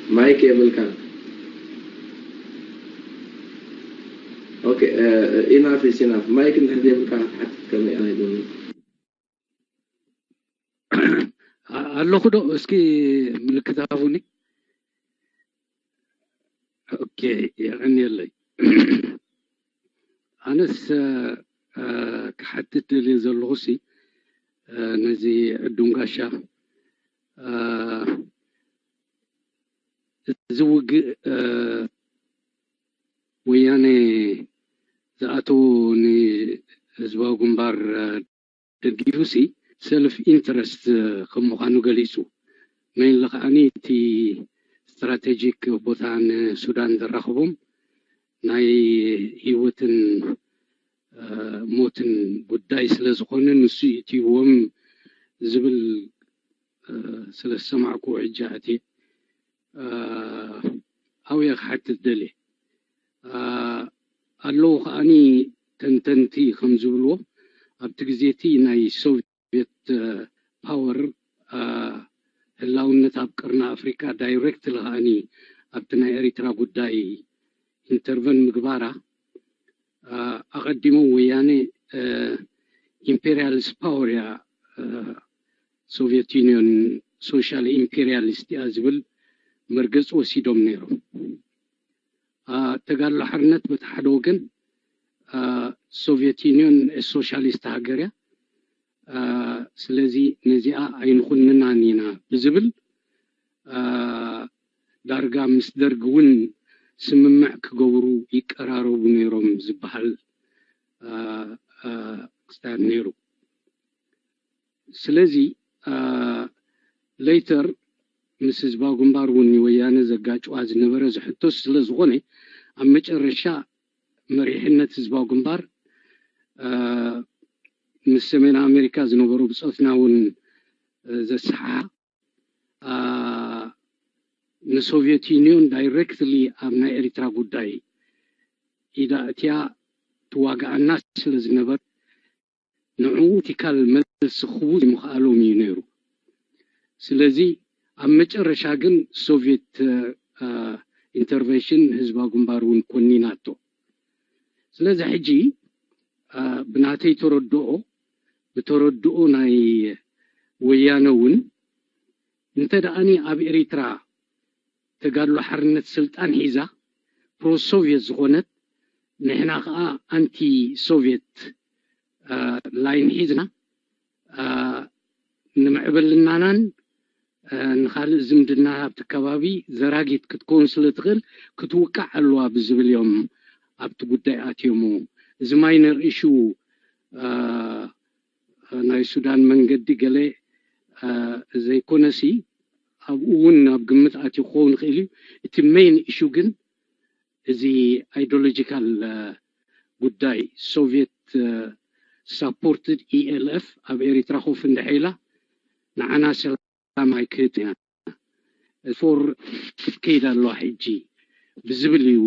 ማይክ የብልካ። ኦኬ፣ ኢናፍ ኢስ ኢናፍ። ማይክ እንድሕር ዘይብልካ ክትሓትት ከመይ ኣይደልን። ኣለኹ ዶ? እስኪ ምልክት ሃቡኒ። ኦኬ፣ የቐንየለይ። ኣነስ ክሓትት ደልየ ዘለኹ ሲ ነዚ ዕዱም ጋሻ፣ እዚ ውግእ ወያነ ዝኣተዎ ንህዝባዊ ግንባር ደጊፉ ሲ ሰልፍ ኢንተረስት ከም ምዃኑ ገሊጹ። ሜይንሊ ከዓኒ እቲ ስትራቴጂክ ቦታ ንሱዳን ዘራኽቦም ናይ ህይወትን ሞትን ጉዳይ ስለ ዝኾነ ንሱ ይእትይዎም ዝብል ስለ ዝሰማዕኩ ሕጂ ኣትየ ኣብየ ክሓትት ደልየ። ኣለዉ ከዓኒ ተንተንቲ ከም ዝብልዎ ኣብቲ ግዜ እቲ ናይ ሶቪየት ፓወር ህላውነት ኣብ ቅርኒ ኣፍሪካ ዳይሬክትሊ ከዓኒ ኣብቲ ናይ ኤሪትራ ጉዳይ ኢንተርቨን ምግባራ ኣቐዲሞም ወያነ ኢምፔሪያሊስት ፓወር እያ፣ ሶቪየት ዩኒዮን ሶሻል ኢምፔሪያሊስት እያ ዝብል መርገፂ ወሲዶም ነይሮም። ተጋድሎ ሓርነት በቲ ሓደ ወገን ሶቪየት ዩኒዮን ሶሻሊስት ሃገር እያ፣ ስለዚ ነዚኣ ኣይንኹንናን ኢና ብዝብል ዳርጋ ምስ ደርግ እውን ስምምዕ ክገብሩ ይቀራረቡ ነይሮም ዝበሃል ክስታያት ነይሩ። ስለዚ ሌተር ምስ ህዝባዊ ግንባር እውን ወያነ ዘጋጭዋ ዝነበረ ዝሕቶ ስለ ዝኾነ ኣብ መጨረሻ መሪሕነት ህዝባዊ ግንባር ምስ ሰሜን ኣሜሪካ ዝነበሩ ብፆትና እውን ዘሰሓሓ ንሶቪየት ዩኒዮን ዳይሬክትሊ ኣብ ናይ ኤሪትራ ጉዳይ ኢዳ እትያ ትዋጋኣና ስለ ዝነበር ንዕኡ ቲካል መልሲ ክህቡ ዘይምኽኣሎም እዩ ነይሩ። ስለዚ ኣብ መጨረሻ ግን ሶቪየት ኢንተርቨንሽን ህዝባዊ ግንባር እውን ኮኒናቶ። ስለዚ ሕጂ ብናተይ ተረድኦ ብተረድኦ ናይ ወያነ እውን እንተ ደኣኒ ኣብ ኤሪትራ ተጋድሎ ሓርነት ስልጣን ሒዛ ፕሮ ሶቪየት ዝኾነት ንሕና ከዓ ኣንቲ ሶቪየት ላይን ሒዝና ንምዕብልናናን ንካልእ ዝምድና ኣብቲ ከባቢ ዘራጊት ክትከውን ስለ ትኽእል ክትውቃዕ ኣለዋ ብዝብል እዮም ኣብቲ ጉዳይ ኣትዮሞ። እዚ ማይነር ኢሹ ናይ ሱዳን መንገዲ ገለ ዘይኮነሲ ኣብኡ እውን ኣብ ግምት ኣትዩ ክኸውን ይኽእል እዩ። እቲ ሜይን ኢሹ ግን እዚ ኣይዲዮሎጂካል ጉዳይ ሶቪየት ሳፖርትድ ኢኤልኤፍ ኣብ ኤሪትራ ኮፍ እንድሕር ኢላ ንዓና ሰላም ኣይክህብን ኢና ፎር ክትከይድ ኣለዋ ሕጂ ብዝብል እዩ።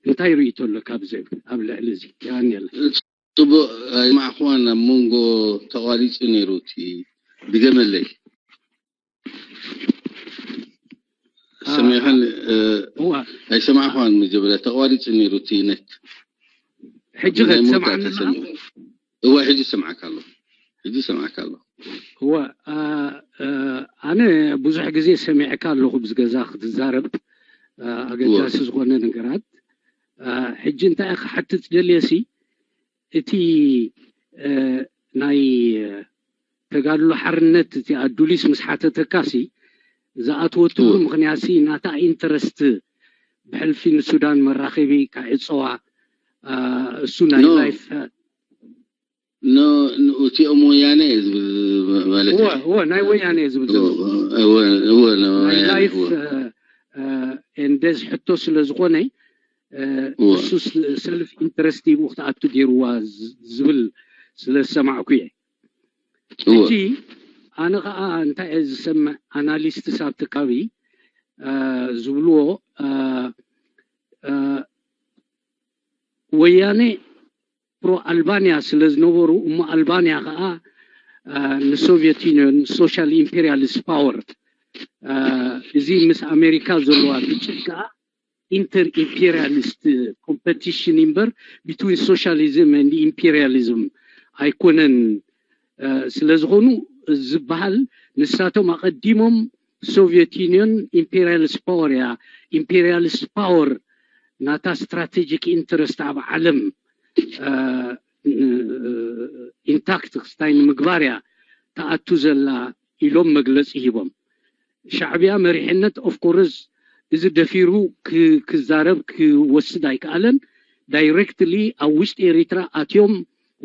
እንታይ ርእይቶ ኣለካ ኣብዚ ኣብ ልዕሊ እዚ? የቐንየለይ። ፅቡቅ ኣይማዕኹዋን ኣብ መንጎ ተቋሪፁ ነይሩ እቲ ድገመለይ ሰሚዕኻን ኣይሰማዕኳን መጀመርያ ተቋሪፁ ነይሩ እቲ ነት ሕጂ ከ ትሰምዓኒ ኣለኻ? እዋ ሕጂ ሰምዓካ ኣለኹ ሕጂ ሰምዓካ ኣለኹ እዋ ኣነ ብዙሕ ግዜ ሰሚዕካ ኣለኹ ብዝገዛ ክትዛረብ ኣገዳሲ ዝኾነ ነገራት ሕጂ እንታይ ክሓትት ደልየ ሲ እቲ ናይ ተጋድሎ ሓርነት እቲ ኣዱሊስ ምስ ሓተተካ ሲ ዝኣትወትሉ ምክንያት ሲ ናታ ኢንተረስት ብሕልፊ ንሱዳን መራኸቢ ካዕፀዋ እሱ ናይ ላይፍ እቲኦም ወያነ ዝብል ማለት እወ ናይ ወያነ ዝብል ዘሎ ናይ ላይፍ ኤንደዝ ሕቶ ስለ ዝኾነ እሱ ሰልፍ ኢንተረስት ይብኡ ክትኣቱ ገይርዋ ዝብል ስለ ዝሰማዕኩ እየ። ሕጂ ኣነ ከዓ እንታይ እየ ዝሰምዕ ኣናሊስትስ ኣብቲ ከባቢ ዝብልዎ ወያነ ፕሮ ኣልባንያ ስለ ዝነበሩ እሞ ኣልባንያ ከዓ ንሶቪየት ዩኒዮን ሶሻል ኢምፔሪያሊስት ፓወር እዚ ምስ ኣሜሪካ ዘለዋ ግጭት ከዓ inter imperialist competition እምበር between socialism and imperialism ኣይኮነን። ስለ ዝኾኑ ዝበሃል ንሳቶም ኣቐዲሞም ሶቪየት ዩኒዮን imperialist power እያ። Imperialist power ናታ strategic interest ኣብ ዓለም intact ክስታይ ንምግባር እያ ተኣቱ ዘላ ኢሎም መግለፂ ሂቦም። ሻዕቢያ መሪሕነት of course እዚ ደፊሩ ክዛረብ ክወስድ ኣይከኣለን። Directly ኣብ ውሽጢ ኤሪትራ ኣትዮም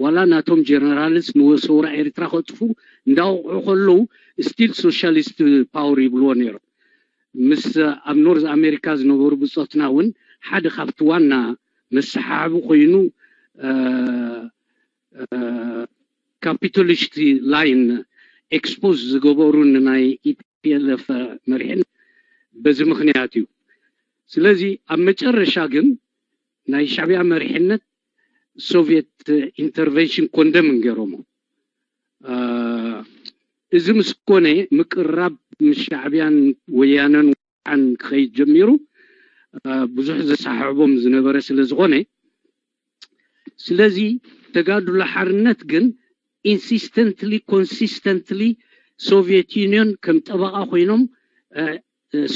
ዋላ ናቶም ጀነራልስ ንሰውራ ኤሪትራ ከጥፉ እንዳወቕዑ ከለዉ still socialist power ይብልዎ ነይሮም። ምስ ኣብ ኖርዝ ኣሜሪካ ዝነበሩ ብፆትና እውን ሓደ ካብቲ ዋና መሰሓሕቡ ኮይኑ capitalist line expose ዝገበሩ ንናይ EPLF መሪሕነት በዚ ምኽንያት እዩ። ስለዚ ኣብ መጨረሻ ግን ናይ ሻዕቢያ መሪሕነት ሶቪየት intervention condemn ገይሮሞ። እዚ ምስ ኮነ ምቅርራብ ምስ ሻዕቢያን ወያነን ክኸይድ ጀሚሩ ብዙሕ ዘሰሓሕቦም ዝነበረ ስለ ዝኾነ ስለዚ ተጋድሎ ሓርነት ግን insistently consistently ሶቪየት ዩኒዮን ከም ጠበቓ ኮይኖም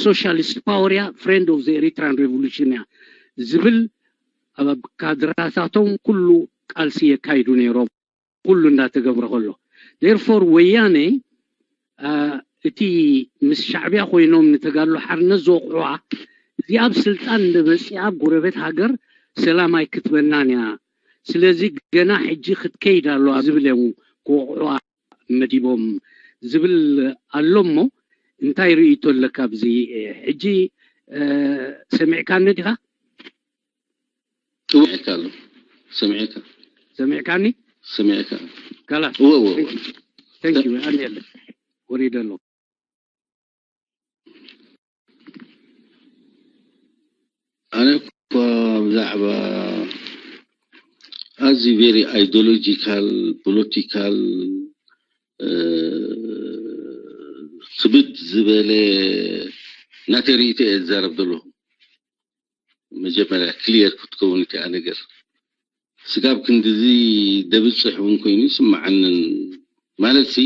socialist power እያ friend of the Eritrean revolution እያ ዝብል ኣብ ካድራታቶም ኩሉ ቃልሲ የካይዱ ነይሮም። ኩሉ እንዳተገብረ ከሎ therefore ወያነ እቲ ምስ ሻዕቢያ ኮይኖም ንተጋድሎ ሓርነት ዝወቕዕዋ እዚኣ ኣብ ስልጣን እንደመፅኣ ኣብ ጎረቤት ሃገር ሰላም ኣይክትበናን እያ። ስለዚ ገና ሕጂ ክትከይድ ኣለዋ ዝብል እዮም ክወቕዕዋ መዲቦም ዝብል ኣሎ እሞ እንታይ ርእይቶ ኣለካ ኣብዚ ሕጂ ሰሚዕካኒ ዲኻ? ሰሚዕካ ኣሎ ሰሚዕካ ሰሚዕካኒ ሰሚዕካ ካላስ እወ እወ thank you ኣነ የለ ወሪደ ኣሎ ኣነ እኳ ብዛዕባ ኣዝዩ very ideological political ክብድ ዝበለ ናተይ ርእይቶ እየ ዝዛረብ ዘለኹ። መጀመርያ clear ክትከውን እቲኣ ነገር ስጋብ ክንድዚ ደብፅሕ እውን ኮይኑ ይስምዓንን ማለት ሲ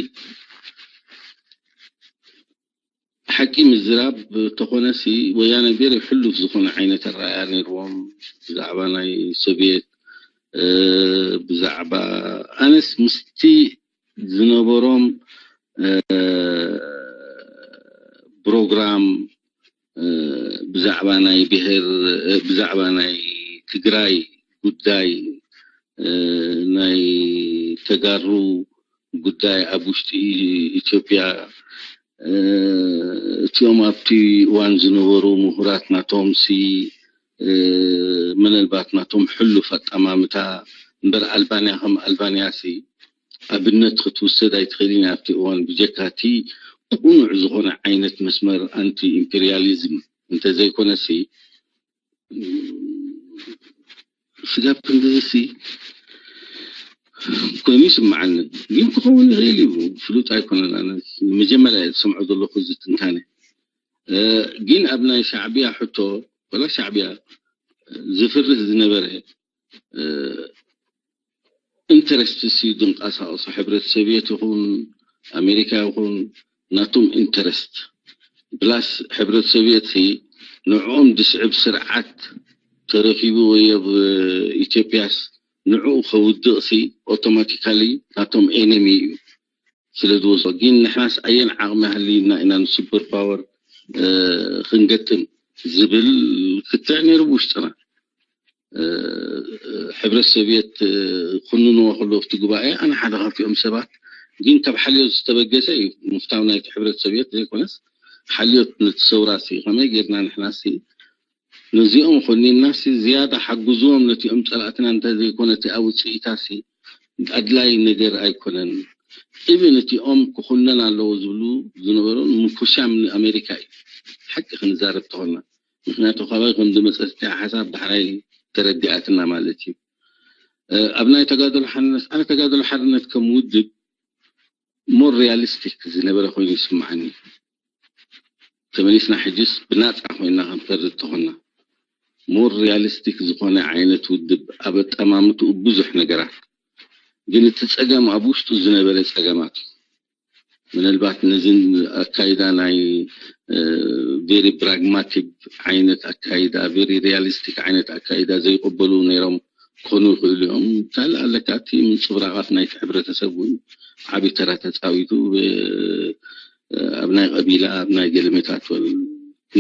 ሓቂ ምዝራብ ተኾነ ሲ ወያነ very ሕሉፍ ዝኾነ ዓይነት ኣረኣያ ነይርዎም ብዛዕባ ናይ ሶቪየት ብዛዕባ ኣነስ ምስቲ ዝነበሮም ፕሮግራም ብዛዕባ ናይ ብሄር ብዛዕባ ናይ ትግራይ ጉዳይ ናይ ተጋሩ ጉዳይ ኣብ ውሽጢ ኢትዮጵያ እቲኦም ኣብቲ እዋን ዝነበሩ ምሁራት ናቶም ሲ ምናልባት ናቶም ሕሉፍ ኣጠማምታ እምበር ኣልባንያ ከም ኣልባንያ ሲ ኣብነት ክትውሰድ ኣይትኽእልን ኣብቲ እዋን ብጀካ እቲ ቁኑዕ ዝኾነ ዓይነት መስመር ኣንቲ ኢምፔሪያሊዝም እንተዘይኮነሲ ስጋብ ክንድዚ ሲ ኮይኑ ይስምዓኒ ግን ክኸውን ይኽእል እዩ ፍሉጥ ኣይኮነን ኣነ መጀመርያ ዝሰምዖ ዘለኹ እዚ ትንታነ ግን ኣብ ናይ ሻዕብያ ሕቶ ወላ ሻዕብያ ዝፍርህ ዝነበረ ኢንተረስት ሲ ዝንቀሳቐሱ ሕብረት ሰብየት ይኹን ኣሜሪካ ይኹን ናቶም ኢንተረስት ብላስ ሕብረት ሰብየት ሲ ንዕኦም ዝስዕብ ስርዓት ተረኪቡ ወይ ኣብ ኢትዮጵያስ ንዕኡ ከውድቕ ሲ ኦቶማቲካሊ ናቶም ኤነሚ እዩ ስለ ዝወስዶ ግን ንሕናስ ኣየን ዓቕሚ ሃልይና ኢና ንሱፐር ፓወር ክንገጥም ዝብል ክትዕ ነይሩ ብውሽጥና ሕብረት ሶቪየት ኩንንዎ ከሎ ኣብቲ ጉባኤ ኣነ ሓደ ካብቲኦም ሰባት ግን ካብ ሓልዮት ዝተበገሰ እዩ ምፍታው ናይቲ ሕብረት ሶቪየት ዘይኮነስ ሓልዮት ነቲ ሰውራ ሲ ከመይ ጌርና ንሕና ሲ ነዚኦም ኮኒንና ሲ ዝያዳ ሓግዝዎም ነቲኦም ፀላእትና እንተ ዘይኮነ እቲኣ ውፅኢታ ሲ ኣድላይ ነገር ኣይኮነን ኢቭን እቲኦም ክኹነን ኣለዎ ዝብሉ ዝነበሩ ምኩሻም ንኣሜሪካ እዩ ሓቂ ክንዛረብ ተኾና ምክንያቱ ካባይ ከም ዝመፀት እቲኣ ሓሳብ ዳሕራይ ተረዲኣትና ማለት እዩ ኣብ ናይ ተጋደሎ ሓርነት ኣነ ተጋደሎ ሓርነት ከም ውድብ more realistic ዝነበረ ኮይኑ ይስምዓኒ ተመሊስና ሕጅስ ብናፃ ኮይና ክንፈርድ ተኾና ሞር ሪያሊስቲክ ዝኾነ ዓይነት ውድብ ኣብ ኣጠማምትኡ ብዙሕ ነገራት ግን እቲ ፀገም ኣብ ውሽጡ ዝነበረ ፀገማት ምናልባት ነዚ ኣካይዳ ናይ ቬሪ ፕራግማቲክ ዓይነት ኣካይዳ ቬሪ ሪያሊስቲክ ዓይነት ኣካይዳ ዘይቀበሉ ነይሮም ክኾኑ ይኽእሉ እዮም። ካልእ ኣለካ እቲ ምንፅብራቓት ናይቲ ሕብረተሰብ እውን ዓብዪ ተራ ተፃዊቱ ኣብ ናይ ቀቢላ ኣብ ናይ ገለመታት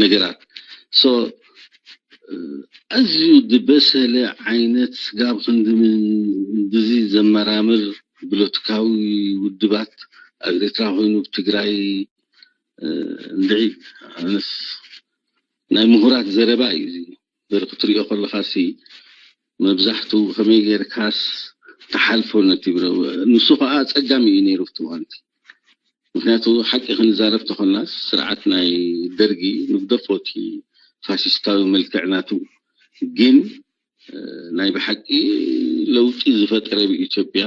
ነገራት so ኣዝዩ ዝበሰለ ዓይነት ስጋብ ክንዲ ምንድዚ ዘመራምር ብሎትካዊ ውድባት ኣብ ኤርትራ ኮይኑ ብትግራይ እንድዒ ኣነስ ናይ ምሁራት ዘረባ እዩ እዚ ዘር ክትሪኦ ከለካ ሲ መብዛሕቱ ከመይ ጌርካስ ተሓልፎ ነቲ ብረ ንሱ ከዓ ፀጋሚ እዩ ነይሩ ፍትዋንቲ ምክንያቱ ሓቂ ክንዛረብ ተኾናስ ስርዓት ናይ ደርጊ ንግደፎ እቲ ፋሽስታዊ መልክዕ ናቱ ግን ናይ ብሓቂ ለውጢ ዝፈጠረ ብኢትዮጵያ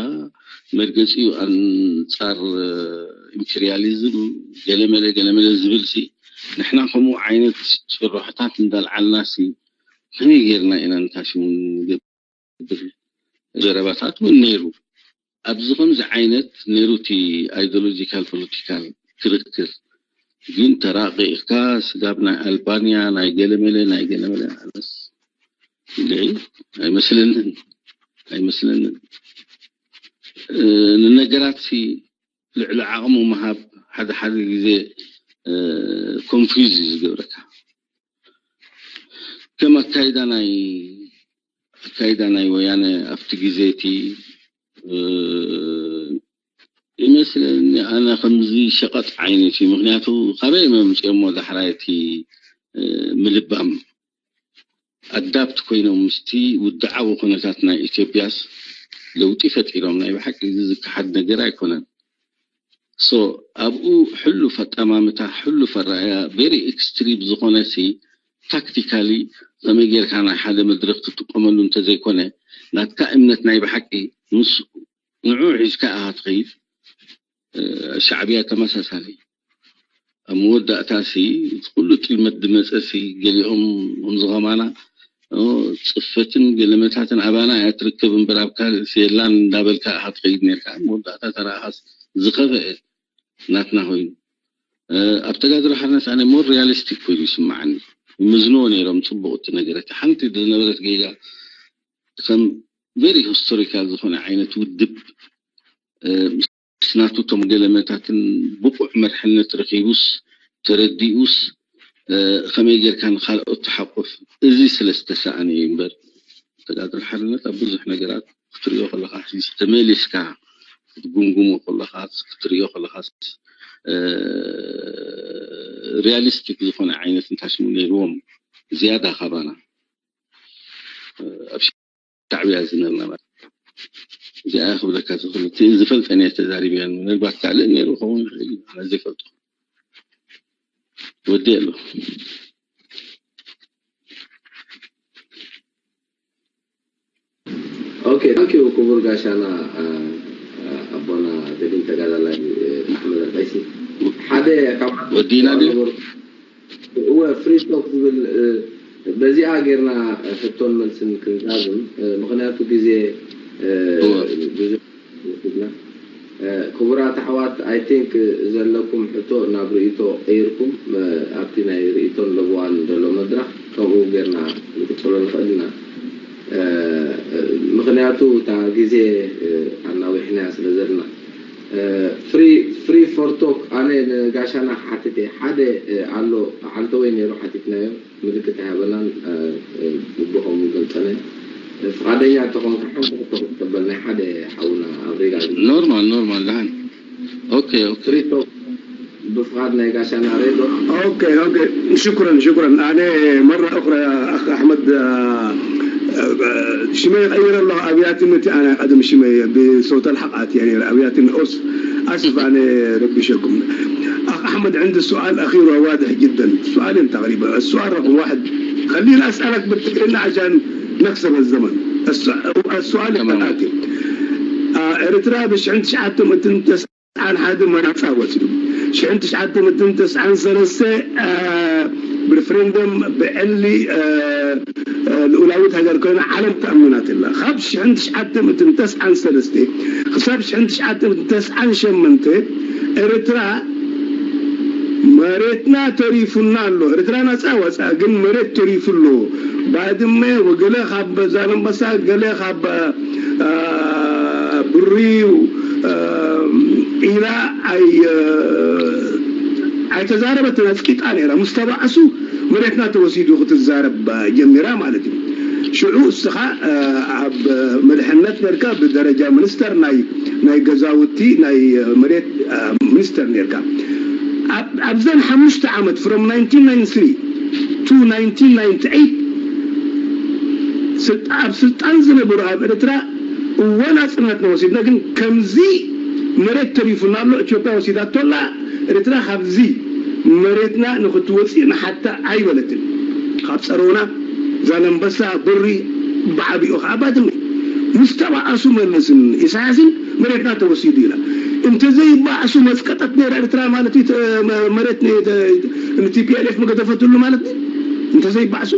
መርገፂኡ ኣንፃር ኢምፔሪያሊዝም ገለመለ ገለመለ ዝብል ሲ ንሕና ከምኡ ዓይነት ጭርሖታት እንዳልዓልና ሲ ከመይ ጌርና ኢና ንታሽሙ ንገብር ዘረባታት እውን ነይሩ ኣብዚ ከምዚ ዓይነት ነይሩ እቲ ኣይዲዮሎጂካል ፖለቲካል ክርክር ግን ተራቂቕካ ስጋብ ናይ ኣልባንያ ናይ ገለመለ ናይ ገለመለ ኣነስ እንድዒ ኣይመስለንን ኣይመስለንን ንነገራት ልዕሊ ዓቕሙ ምሃብ ሓደ ሓደ ግዜ ኮንፊዝ እዩ ዝገብረካ ከም ኣካይዳ ናይ ኣካይዳ ናይ ወያነ ኣብቲ ግዜ እቲ ይመስለኒ ኣነ ከምዚ ሸቐጥ ዓይነት እዩ ምክንያቱ ካበይ መምፅኦሞ ዳሕራይ እቲ ምልባም ኣዳፕት ኮይኖም ምስቲ ውድዓዊ ኩነታት ናይ ኢትዮጵያስ ለውጢ ፈጢሮም ናይ ብሓቂ እዚ ዝከሓድ ነገር ኣይኮነን so ኣብኡ ሕሉፍ ኣጠማምታ ሕሉፍ ኣረኣያ ቨሪ ኤክስትሪም ዝኾነ ሲ ታክቲካሊ ከመይ ጌርካ ናይ ሓደ መድረክ ትጥቀመሉ እንተዘይኮነ ናትካ እምነት ናይ ብሓቂ ምስ ንዑ ሒዝካ ኢኻ ትኸይድ ሻዕብያ ተመሳሳሊ ኣብ መወዳእታ ሲ እቲ ኩሉ ጥልመት ዝመፀ ሲ ገሊኦም ከምዚ ከማና ፅፈትን ገለመታትን ኣባና እያ ትርከብ እምበር ኣብ ካልእ የላን እንዳበልካ ኢኻ ትኸይድ ነርካ መወዳእታ ተረኣኻስ ዝኸፈአ ናትና ኮይኑ ኣብ ተጋድሮ ሓርነት ኣነ ሞር ሪያሊስቲክ ኮይኑ ይስማዓኒ ይመዝንዎ ነይሮም ፅቡቅ እቲ ነገር እቲ ሓንቲ ዝነበረት ጌጋ ከም ቨሪ ሂስቶሪካል ዝኾነ ዓይነት ውድብ ምስ ናቱ እቶም ገለመታትን ብቑዕ መርሕነት ረኺቡስ ተረዲኡስ ከመይ ጌርካ ንካልኦት ትሓቁፍ እዚ ስለ ዝተሰኣነ እዩ እምበር ተጋድሮ ሓርነት ኣብ ብዙሕ ነገራት ክትሪኦ ከለካ ተመሊስካ ክትጉምጉሞ ከለካ ክትሪኦ ከለካ ሪያሊስቲክ ዝኾነ ዓይነት እንታሽሙ ነይርዎም ዝያዳ ካባና ኣብ ሻዕብያ ዝነበርና ማለት እዚኣ ክብለካ ዝኽእል እቲ ዝፈልጠን እየ ተዛሪበያን ምናልባት ካልእ ነይሩ ክኸውን ይኽእል እዩ ኣነ ዘይፈልጦ ወዲ ኣሎ Okay, thank you ክቡር ጋሻና ኣቦና ገዲም ተጋዳላይ ኣሕመድ ኣልቀይሲ ሓደ ካብ ወዲና ድዩ እወ ፍሪ ቶክ ዝብል በዚኣ ጌርና ሕቶን መልስን ክንዛዝም ምክንያቱ ግዜ ብዙ ክቡራት ኣሕዋት I think ዘለኩም ሕቶ ናብ ርእይቶ ቀይርኩም ኣብቲ ናይ ርእይቶን ለበዋን ዘሎ መድረኽ ከምኡ ጌርና ንቅፅሎ ንኽእል ኢና ምክንያቱ እታ ግዜ ኣናዊሕናያ ስለ ዘለና free for talk ኣነ ንጋሻና ክሓትት እየ ሓደ ኣሎ በዓልተወይ ነይሩ ሓቲትናዮ ምልክት ኣይሃበናን ብቦኸም ገልፀነ ፍቃደኛ እንተኾንካ ሓንቲ ክቶ ክትቀበል ናይ ሓደ ሓውና ኣብ ሪጋ ኖርማል ኖርማል ደሓን ኦኬ ኦኬ free talk ብፍቃድ ናይ ጋሻና ሬዶ اوكي اوكي شكرا شكرا انا مره اخرى اخ احمد ሽመይ ቀይረ ኣለኹ ኣብያትነት ኣነ ቀደም ሽመይ ብሰውተ ልሓቕ ኣትየ ነይረ ኣብያትነት ኦስ ኣስፍ ኣነ ረቢሸኩም ኣሕ ኣሕመድ ዕንዲ ሱኣል ኣኺሩ ዋድሕ ጅደን ሱኣልን ተቅሪበ السؤال رقم واحد خليني اسالك بالتقرير عشان نخسر الزمن السؤال الاتي ኤርትራ ብሽሕን ትሽዓተ ምእትን ተስዓን ሓደ መራፃ ወፂኡ ሽሕን ትሽዓተ ሚእትን ተስዓን ሰለስተ ብሪፍሬንደም ብዕሊ ልኡላዊት ሃገር ኮይና ዓለም ተኣመናት ኣላ። ካብ ሽሕን ትሽዓተ ሚእትን ተስዓን ሰለስተ ክሳብ ሽሕን ትሽዓተ ሚእትን ተስዓን ሸመንተ ኤርትራ መሬትና ተሪፉና ኣሎ። ኤርትራ ናጻ ወጻ ግን መሬት ተሪፉ ኣሎ። ባድመ ወገለ ካብ ዛላንበሳ ገለ ካብ ብሪ ኢላ ኣይ ኣይተዛረበትን ኣጽቂጣ ነይራ። ምስ ተባእሱ መሬትና ተወሲዱ ክትዛረብ ጀሚራ ማለት እዩ። ሽዑ እስኻ ኣብ መድሕነት ነርካ ብደረጃ ሚኒስተር ናይ ናይ ገዛውቲ ናይ መሬት ሚኒስተር ነርካ። ኣብዘን ሓሙሽተ ዓመት from nineteen ninety-three to nineteen ninety-eight ኣብ ስልጣን ዝነበሩ ኣብ ኤርትራ እወ ናጽነትና ወሲድና፣ ግን ከምዚ መሬት ተሪፉና ኣሎ ኢትዮጵያ ወሲዳቶ ኣላ፣ ኤርትራ ካብዚ መሬትና ንክትወፅእ ንሓታ ኣይበለትን። ካብ ፀረውና ዛላንበሳ ብሪ ብዓቢኡ ከዓ ባድመ ምስ ተባኣሱ መለስን ኢሳያስን መሬትና ተወሲዱ ኢላ እንተዘይባእሱ መፅቀጠት ነይራ ኤርትራ ማለት እዩ። መሬት ንቲፒኤልኤፍ መገደፈትሉ ማለት እዩ። እንተዘይባእሱ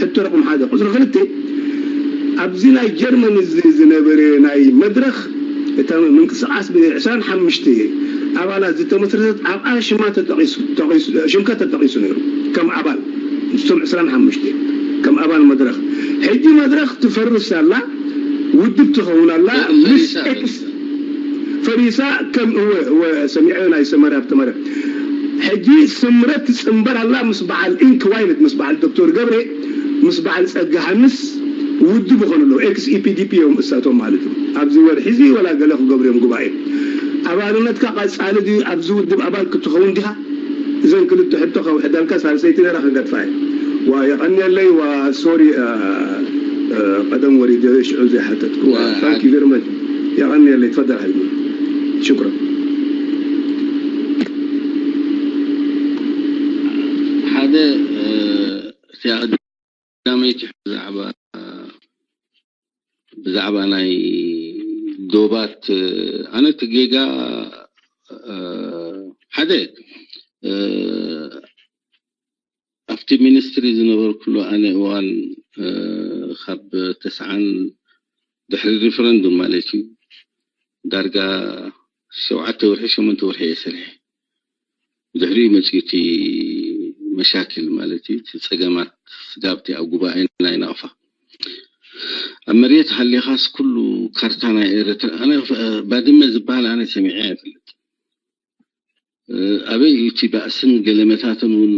ሕቶ ረቕም ሓደ ቁፅሪ ክልተ ኣብዚ ናይ ጀርመን እዚ ዝነበረ ናይ መድረኽ እታ ምንቅስቃስ ብ ዕስራን ሓሙሽተ ኣባላት ዝተመስረተት ኣብኣ ሽማ ተጠቂሱ ሽምካ ተጠቂሱ ነይሩ ከም ኣባል ምስቶም ዕስራን ሓሙሽተ ከም ኣባል መድረኽ። ሕጂ መድረኽ ትፈርስ ኣላ፣ ውድብ ትኸውን ኣላ ምስ ኤክስ ፈሪሳ ከም እወ እወ ሰሚዐ ናይ ሰመረ ሃብተ ማርያም ሕጂ ስምረት ትፅንበር ኣላ ምስ በዓል ኢንክ ዋይነት ምስ በዓል ዶክተር ገብሬ ምስ በዓል ፀጋ ሃንስ ውድብ ይኾኑ ኣለዉ። ኤክስ ኢፒዲፒ እዮም እሳቶም ማለት እዩ። ኣብዚ ወርሒ እዚ ወላ ገለ ክገብሩ እዮም ጉባኤ ኣባልነትካ ቀፃሊ ድዩ? ኣብዚ ውድብ ኣባል ክትኸውን ዲኻ? እዘን ክልተ ሕቶ ከውሕደልካ ሳልሰይቲ ነራ ክገድፋ እየ። ዋ የቐንየለይ ዋ ሶሪ ቀደም ወሪደ ሽዑ ዘይሓተትኩ ዋ ታንኪ ቨሪ መች የቐንየለይ። ትፈደል ሓቢቢ ሽኩረን። ሓደ እቲኣ ቀዳመይቲ ብዛዕባ ብዛዕባ ናይ ዶባት ኣነ እቲ ጌጋ ሓደ ኣብቲ ሚኒስትሪ ዝነበርኩሉ ኣነ እዋን ካብ ተስዓን ድሕሪ ሪፈረንዱም ማለት እዩ ዳርጋ ሸውዓተ ወርሒ ሸሞንተ ወርሒ እየ ሰሪሐ። ብድሕሪኡ መፅኡ እቲ መሻክል ማለት እዩ እቲ ፀገማት ስጋብቲ ኣብ ጉባኤ ናይ ናቕፋ ኣብ መሬት ሃሊኻስ ኩሉ ካርታ ናይ ኤርትራ ኣነ ባድመ ዝበሃል ኣነ ሰሚዐ ኣይፈልጥ። ኣበይ እዩ እቲ ባእስን ገለመታትን እውን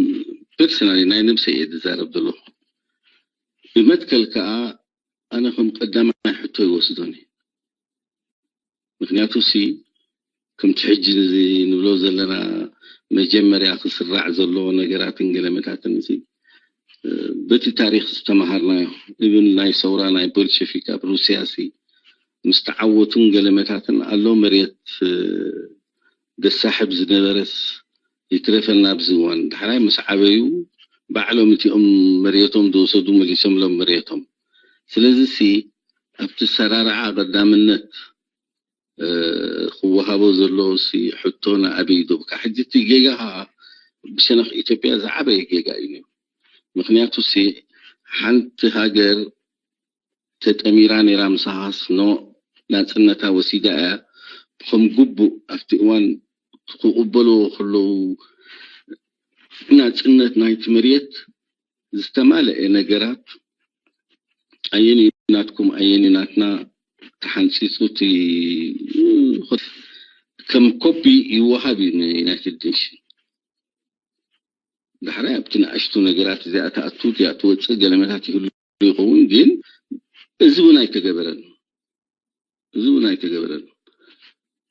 ፐርሰናሊ ናይ ነብሰ እየ ዝዛረብ ዘለኹ። ብመትከል ከዓ ኣነ ከም ቀዳማይ ሕቶ ይወስዶኒ። ምክንያቱ ሲ ከምቲ ሕጂ ንብሎ ዘለና መጀመርያ ክስራዕ ዘለዎ ነገራትን ገለመታትን ሲ በቲ ታሪክ ዝተመሃርናዮ እብን ናይ ሰውራ ናይ ቦልሸፊክ ኣብ ሩስያ ሲ ምስ ተዓወቱን ገለመታትን ኣሎ መሬት ደሳሕብ ዝነበረስ ይትረፈና ኣብዚ እዋን ዳሕራይ ምስ ዓበዩ ባዕሎም እቲኦም መሬቶም ዝወሰዱ መሊሶምሎም መሬቶም ስለዚ ሲ ኣብቲ ሰራርዓ ቀዳምነት ክወሃቦ ዘለዎ ሲ ሕቶ ንኣበይ ዶ ብካ ሕጂ እቲ ጌጋ ከዓ ብሸነኽ ኢትዮጵያ ዝዓበየ ጌጋ እዩ ነይሩ። ምክንያቱ ሲ ሓንቲ ሃገር ተጠሚራ ነይራ ምሳኻስ ኖ ናፅነታ ወሲዳ እያ ብከም ግቡእ ኣብቲ እዋን ክቕበልዎ ከለዉ ናፅነት ናይቲ መሬት ዝተማለአ ነገራት ኣየን እዩ ናትኩም ኣየን እዩ ናትና ተሓንፂፁ እቲ ከም ኮፒ ይወሃብ እዩ ንዩናይትድ ኔሽን ዳሕራይ ኣብቲ ንኣሽቱ ነገራት እዚኣ ትኣቱ እዚኣ ትወፅእ ገለመታት ይህሉ ይኸውን ግን እዚ እውን ኣይተገበረን እዚ እውን ኣይተገበረን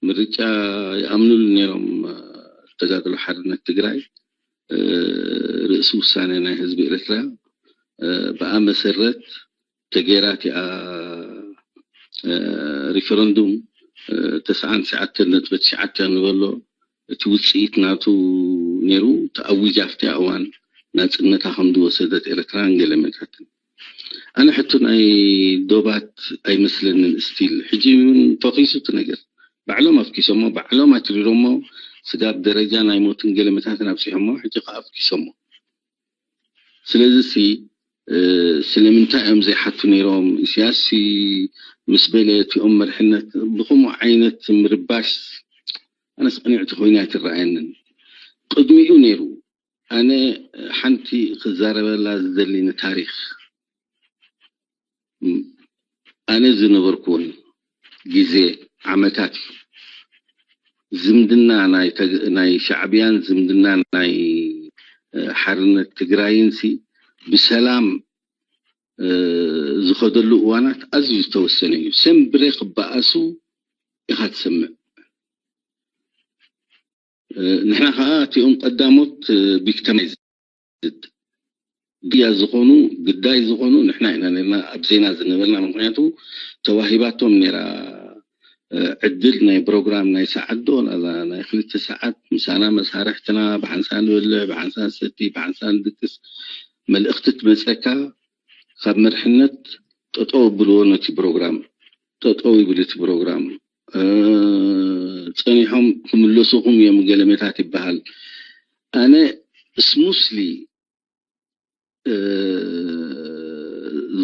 ምርጫ ይኣምኑሉ ነይሮም ተጋድሎ ሓርነት ትግራይ ርእሲ ውሳነ ናይ ህዝቢ ኤርትራ ብኣ መሰረት ተገይራ እቲኣ ሪፈረንዱም ተስዓን ትሽዓተን ነጥቢ ትሽዓተ ንበሎ እቲ ውፅኢት ናቱ ነይሩ ተኣዊጅ ኣብቲ እዋን ናፅነታ ከም ዝወሰደት ኤርትራ ገለመታትን ኣነ ሕቶ ናይ ዶባት ኣይመስለንን ስቲል ሕጂ እውን ፈኺሱ እቲ ነገር ባዕሎም ኣፍኪሶሞ ባዕሎም ኣትሪሮሞ ስጋብ ደረጃ ናይ ሞትን ገለመታትን ኣብፂሖሞ፣ ሕጂ ከዓ ኣፍኪሶሞ። ስለዚ ሲ ስለምንታይ እዮም ዘይሓቱ ነይሮም? ኢሳያስ ምስ በለ እቲኦም መርሕነት ብከምኡ ዓይነት ምርባሽ ኣነስ ቅንዕቲ ኮይና ኣይትረኣየንን። ቅድሚኡ ነይሩ። ኣነ ሓንቲ ክዛረበላ ዝደሊ ንታሪኽ ኣነ ዝነበርኩዎን ግዜ ዓመታት እዩ። ዝምድና ናይ ሻዕብያን ዝምድና ናይ ሓርነት ትግራይን ሲ ብሰላም ዝኸደሉ እዋናት ኣዝዩ ዝተወሰነ እዩ። ሰምብሬ ክበኣሱ ኢኻ ትሰምዕ። ንሕና ከዓ እቲኦም ቀዳሞት ቪክቲማይዝ ግያ ዝኾኑ ግዳይ ዝኾኑ ንሕና ኢና ነርና ኣብ ዜና ዝነበርና። ምክንያቱ ተዋሂባቶም ነራ ዕድል ናይ ፕሮግራም ናይ ሰዓት ዶ ናይ ክልተ ሰዓት ምሳና መሳርሕትና ብሓንሳ ንበልዕ ብሓንሳ ንሰቲ ብሓንሳ ንድቅስ መልእኽቲ ትመፀካ ካብ መርሕነት ጠጠው ኣብልዎ ነቲ ፕሮግራም ጠጠው ይብል እቲ ፕሮግራም። ጸኒሖም ክምለሱኹም እዮም ገለመታት ይበሃል። ኣነ ስሙስሊ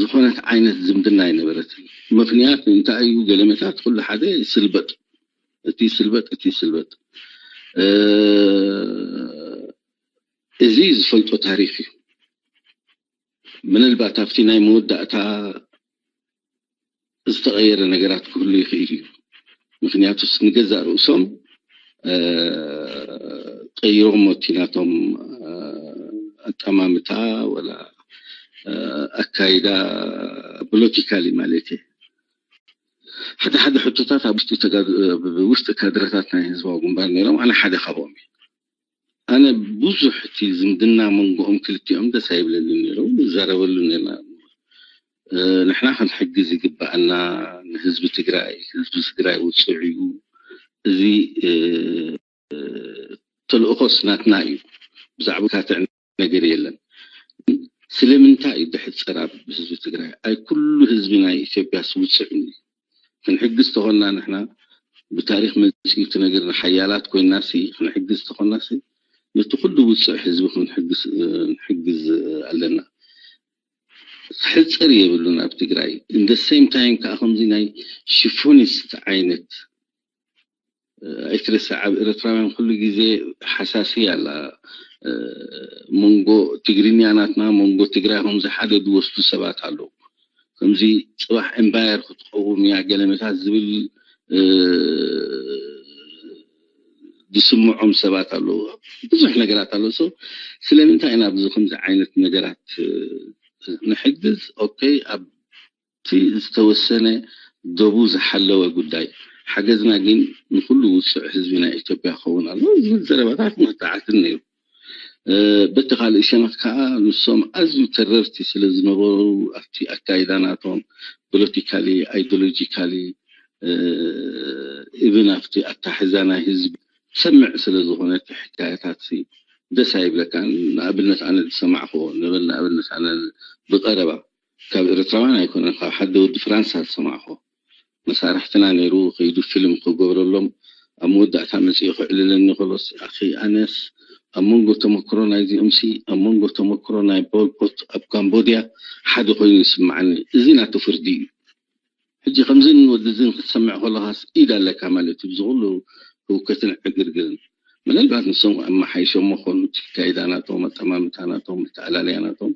ዝኾነት ዓይነት ዝምድና ኣይነበረትን። ምክንያት እንታይ እዩ? ገለመታት ኩሉ ሓደ ይስልበጥ፣ እቲ ይስልበጥ፣ እቲ ይስልበጥ። እዚ ዝፈልጦ ታሪክ እዩ። ምናልባት ኣብቲ ናይ መወዳእታ ዝተቐየረ ነገራት ክህሉ ይኽእል እዩ። ምክንያቱስ ንገዛእ ርእሶም ቀይሮሞ እቲ ናቶም ኣጠማምታ ወላ ኣካይዳ ፖለቲካሊ ማለት እየ። ሓደ ሓደ ሕቶታት ኣብ ውሽጢ ካድረታት ናይ ህዝባዊ ግንባር ነይሮም ኣነ ሓደ ካብኦም እየ። ኣነ ብዙሕ እቲ ዝምድና መንጎኦም ክልቲኦም ደስ ኣይብለኒ ነይሩ። ንዛረበሉ ነና ንሕና ክንሕግዝ ይግባኣና፣ ንህዝቢ ትግራይ፣ ህዝቢ ትግራይ ውፅዕ እዩ። እዚ ተልእኾስ ናትና እዩ። ብዛዕባ ካትዕ ነገር የለን። ስለምንታይ እዩ ድሕፀር ኣብ ህዝቢ ትግራይ? ኣይ ኩሉ ህዝቢ ናይ ኢትዮጵያ ስውፅዕ እዩ። ክንሕግዝ ተኾንና ንሕና ብታሪክ መፅኡ እቲ ነገር ሓያላት ኮይና ሲ ክንሕግዝ ተኾንና ሲ ነቲ ኩሉ ውፅዕ ህዝቢ ክንሕግዝ ኣለና። ክሕፅር የብሉን ኣብ ትግራይ። እንደ ሴም ታይም ከዓ ከምዚ ናይ ሽፎኒስት ዓይነት ኣይትረስዕ ኣብ ኤርትራውያን ኩሉ ግዜ ሓሳሲ ኣላ። መንጎ ትግርኛ ናትና መንጎ ትግራይ ከምዚ ሓደ ዝወስዱ ሰባት ኣለዉ። ከምዚ ፅባሕ ኤምባየር ክትቀውም እያ ገለመታት ዝብል ዝስምዖም ሰባት ኣለዉ። ብዙሕ ነገራት ኣለዉ። ስለምንታይ ኢና ኣብዚ ከምዚ ዓይነት ነገራት ንሕግዝ? ኦኬ ኣብ እቲ ዝተወሰነ ደቡ ዝሓለወ ጉዳይ ሓገዝና ግን ንኩሉ ውፅዕ ህዝቢ ናይ ኢትዮጵያ ክኸውን ኣለዎ ዝብል ዘረባታት መተዓትን ነይሩ። በቲ ካልእ ሸነኽ ከዓ ንሶም ኣዝዩ ተረርቲ ስለ ዝነበሩ ኣብቲ ኣካይዳ ናቶም ፖለቲካሊ ኣይዲዮሎጂካሊ ኢብን ኣብቲ ኣታሕዛ ናይ ህዝቢ ትሰምዕ ስለ ዝኾነ እቲ ሕካየታት ደስ ኣይብለካን። ንኣብነት ኣነ ዝሰማዕክዎ ንብል ንኣብነት ኣነ ብቀረባ ካብ ኤርትራውያን ኣይኮነን ካብ ሓደ ወዲ ፍራንሳ ዝሰማዕኮ መሳርሕትና ነይሩ ከይዱ ፊልም ክገብረሎም ኣብ መወዳእታ መፅኡ ክዕልለኒ ከሎስ ኣኺ ኣነስ ኣብ መንጎ ተመክሮ ናይዚኦም ሲ ኣብ መንጎ ተመክሮ ናይ ፖልፖት ኣብ ካምቦድያ ሓደ ኮይኑ ይስምዓኒ። እዚ ናቱ ፍርዲ እዩ። ሕጂ ከምዝን ወድዝን ክትሰምዕ ከለኻስ ኢድ ኣለካ ማለት እዩ። ብዝኩሉ ህውከትን ዕግርግርን ምናልባት ንሶም ኣመሓይሾሞ ኮኑ እቲ ካይዳ ናቶም ኣጠማምታ ናቶም ኣተኣላለያ ናቶም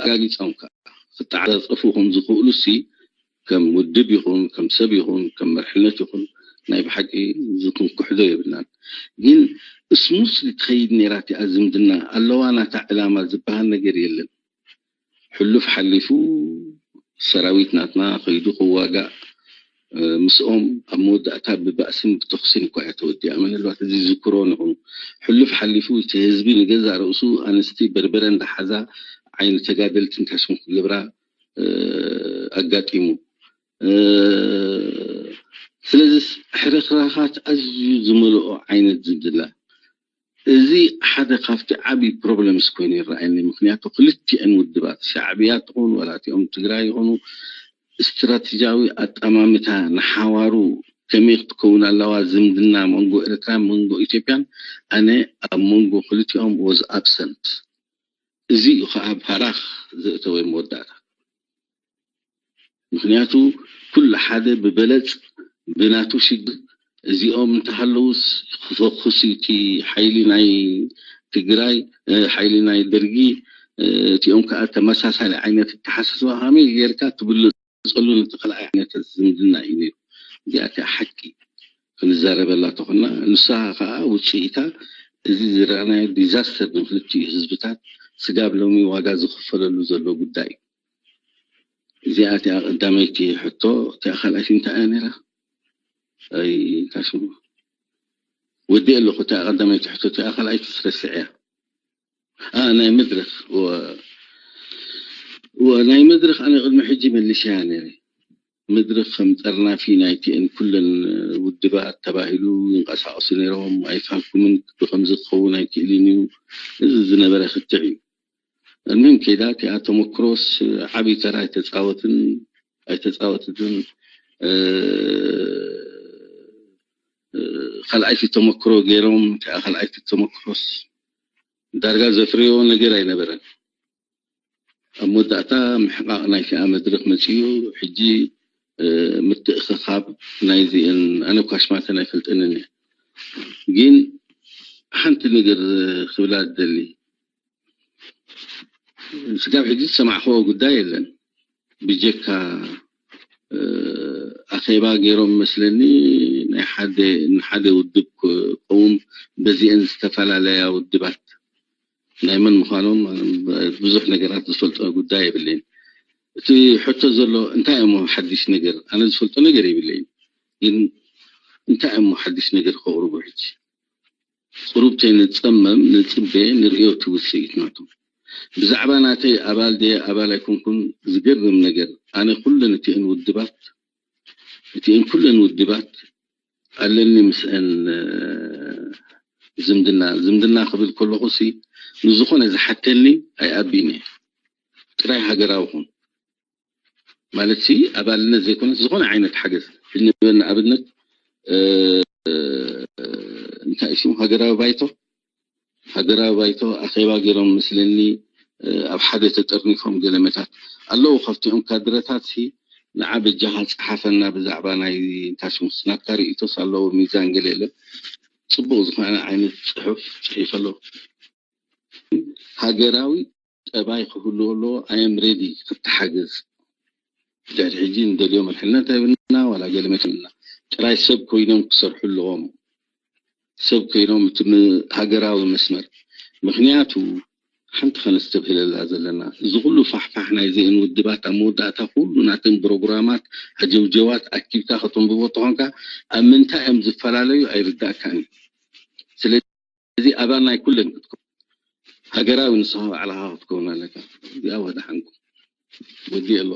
ኣጋጊፆም ከዓ ክተዓፃፀፉ ከም ዝኽእሉ ሲ ከም ውድብ ይኹን ከም ሰብ ይኹን ከም መርሕነት ይኹን ናይ ብሓቂ ዝክንክሕዶ የብልናን። ግን እስሙስ ትኸይድ ነይራ እቲኣ ዝምድና ኣለዋ ናታ ዕላማ ዝበሃል ነገር የለን። ሕሉፍ ሓሊፉ ሰራዊት ናትና ከይዱ ክዋጋእ ምስኦም ኣብ መወዳእታ ብባእስን ብተኩስን እኳ እያ ተወዲኣ። ምናልባት እዚ ዝዝክሮ ንኹኑ ሕሉፍ ሓሊፉ እቲ ህዝቢ ንገዛእ ርእሱ ኣንስቲ በርበረ እንዳሓዛ ዓይኒ ተጋደልቲ እንታይ ስም ክገብራ ኣጋጢሙ። ስለዚ ሕርኽራኻት ኣዝዩ ዝመልኦ ዓይነት ዝድላ እዚ ሓደ ካብቲ ዓብዪ ፕሮብለምስ ኮይኑ ይረኣየኒ። ምክንያቱ ክልቲአን ውድባት ሻዕብያ ትኹን ዋላ እቲኦም ትግራይ ይኹኑ ስትራቴጂያዊ ኣጠማምታ ንሓዋሩ ከመይ ክትከውን ኣለዋ ዝምድና መንጎ ኤርትራን መንጎ ኢትዮጵያን? ኣነ ኣብ መንጎ ክልቲኦም was absent። እዚ እዩ ከዓ ፋራኽ ዘእተወ መወዳእታ። ምክንያቱ ኩሉ ሓደ ብበለፅ ብናቱ ሽግር እዚኦም እንተሃለውስ ክፈኩስ እዩ እቲ ሓይሊ ናይ ትግራይ፣ ሓይሊ ናይ ደርጊ። እቲኦም ከዓ ተመሳሳሊ ዓይነት ኣተሓሳስባ ከመይ ጌርካ ትብልፀሉ ነቲ ካልኣይ ዓይነት ዝምድና እዩ ነይሩ። እዚኣ እቲኣ ሓቂ ክንዛረበላ ተኾና፣ ንሳ ከዓ ውፅኢታ እዚ ዝረኣናዮ ዲዛስተር ንክልቲኡ ህዝብታት ስጋብ ሎሚ ዋጋ ዝኽፈለሉ ዘሎ ጉዳይ እዩ። እዚኣ እቲኣ ቀዳመይቲ ሕቶ። እቲኣ ካልኣይቲ እንታይ እያ ነይራ? ኣይ ታሽሙ ወዲ ኣለኹ። እቲኣ ቀዳመይቲ ሕቶ። እቲኣ ካልኣይቲ ስረስዕ እያ። ኣ ናይ መድረኽ ወ- ወ- ናይ መድረኽ ኣነ ቅድሚ ሕጂ መሊሰያ ነይረ። መድረኽ ከም ጠርናፊ ናይቲአን ኩለን ውድባት ተባሂሉ ይንቀሳቐሱ ነይሮም። ኣይፋልኩምን ብከምዚ ክኸውን ኣይክእልን እዩ። እዚ ዝነበረ ክትዕ እዩ። እኒም ከይዳ እቲኣ ተመክሮስ ዓብዪ ተራ ኣይተፃወትን ኣይተፃወትትን። ካልኣይቲ ተመክሮ ገይሮም እቲኣ ካልኣይቲ ተመክሮስ ዳርጋ ዘፍረዮ ነገር ኣይነበረን። ኣብ መወዳእታ ምሕቃቕ ናይ ቲኣ መድረኽ መፂኡ። ሕጂ ምትእኽኻብ ናይዚአን ኣነ ኳሽማተን ኣይፈልጠንን እየ። ግን ሓንቲ ነገር ክብላ ዝደሊ፣ ስጋብ ሕጂ ዝሰማዕክዎ ጉዳይ የለን። ብጀካ ኣኼባ ገይሮም መስለኒ ናይ ሓደ ንሓደ ውድብ ክኸውን በዚአን ዝተፈላለያ ውድባት ናይ መን ምዃኖም ብዙሕ ነገራት ዝፈልጦ ጉዳይ የብለይን። እቲ ሕቶ ዘሎ እንታይ እሞ ሓድሽ ነገር? ኣነ ዝፈልጦ ነገር የብለይን። ግን እንታይ እሞ ሓድሽ ነገር ከቕርቡ ሕጂ? ቁሩብ ተይንጸመም ንጽበ ንርእዮ እቲ ውጽኢት ናቱ። ብዛዕባ ናተይ ኣባል ድየ ኣባል ኣይኮንኩን ዝገርም ነገር ኣነ ኩለን እቲአን ውድባት እቲአን ኩለን ውድባት ኣለኒ ምስአን ዝምድና ዝምድና ክብል ከለኹ ሲ ንዝኾነ ዝሓተኒ ኣይኣቢን እየ። ጥራይ ሃገራዊ ኩን ማለት ሲ ኣባልነት ዘይኮነስ ዝኾነ ዓይነት ሓገዝ ንበል ንኣብነት እንታይ እዩ ሽሙ ሃገራዊ ባይቶ ሃገራዊ ባይቶ ኣኼባ ገይሮም ምስለኒ ኣብ ሓደ ተጠርኒፎም ገለመታት ኣለዉ። ካብቲኦም ካድረታት ሲ ንዓ በጃኻ ጸሓፈና ብዛዕባ ናይ እንታይ ሽሙስ ናትካ ርእይቶስ ኣለዎ ሚዛን ገለ የለን ጽቡቕ ዝኾነ ዓይነት ጽሑፍ ጽሒፈ ኣለዎ። ሃገራዊ ጠባይ ክህልዎ ኣለዎ። ኣየም ሬዲ ክተሓገዝ ድሕሪ ሕጂ ንደልዮ መድሕነት ኣይብልና ዋላ ገለ መቸምና ጥራይ ሰብ ኮይኖም ክሰርሑ ኣለዎም። ሰብ ኮይኖም እቲ ሃገራዊ መስመር ምክንያቱ ሓንቲ ከነስተብህለላ ዘለና እዚ ኩሉ ፋሕፋሕ ናይዚአን ውድባት ኣብ መወዳእታ ኩሉ ናተን ፕሮግራማት ኣጀውጀዋት ኣኪብካ ከተንብቦ ተኾንካ ኣብ ምንታይ እዮም ዝፈላለዩ ኣይርዳእካን እዩ። ስለዚ ኣባል ናይ ኩለን ክትከውን ሃገራዊ ንስኻ ባዕልኻ ክትከውን ኣለካ። እዚኣ ወደ ሓንኩ ወዲ ኣሎ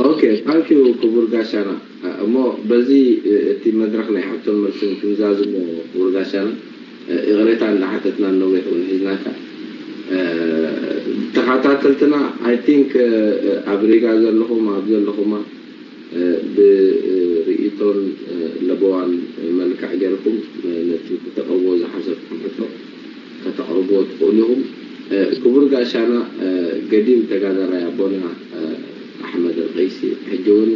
ኦኬ ታንኪዩ ክቡር ጋሻና። እሞ በዚ እቲ መድረክ ናይ ሕቶን መልስን ክንዛዝሞ ክቡር ጋሻና ይቕሬታ እንዳሓተትና ነዊሕ እውን ሒዝናካ። ተኸታተልትና I think ኣብ ሪጋ ዘለኹም ኣብ ዘለኹማ ብርእይቶን ለበዋን መልክዕ ጌርኩም ነቲ ክተቕርቦ ዝሓሰብኩም ሕቶ ከተቕርብዎ ትኽእሉ ኢኹም። ክቡር ጋሻና ገዲም ተጋዳላይ ኣቦና ኣሕመድ ኣልቀይሲ ሕጂ እውን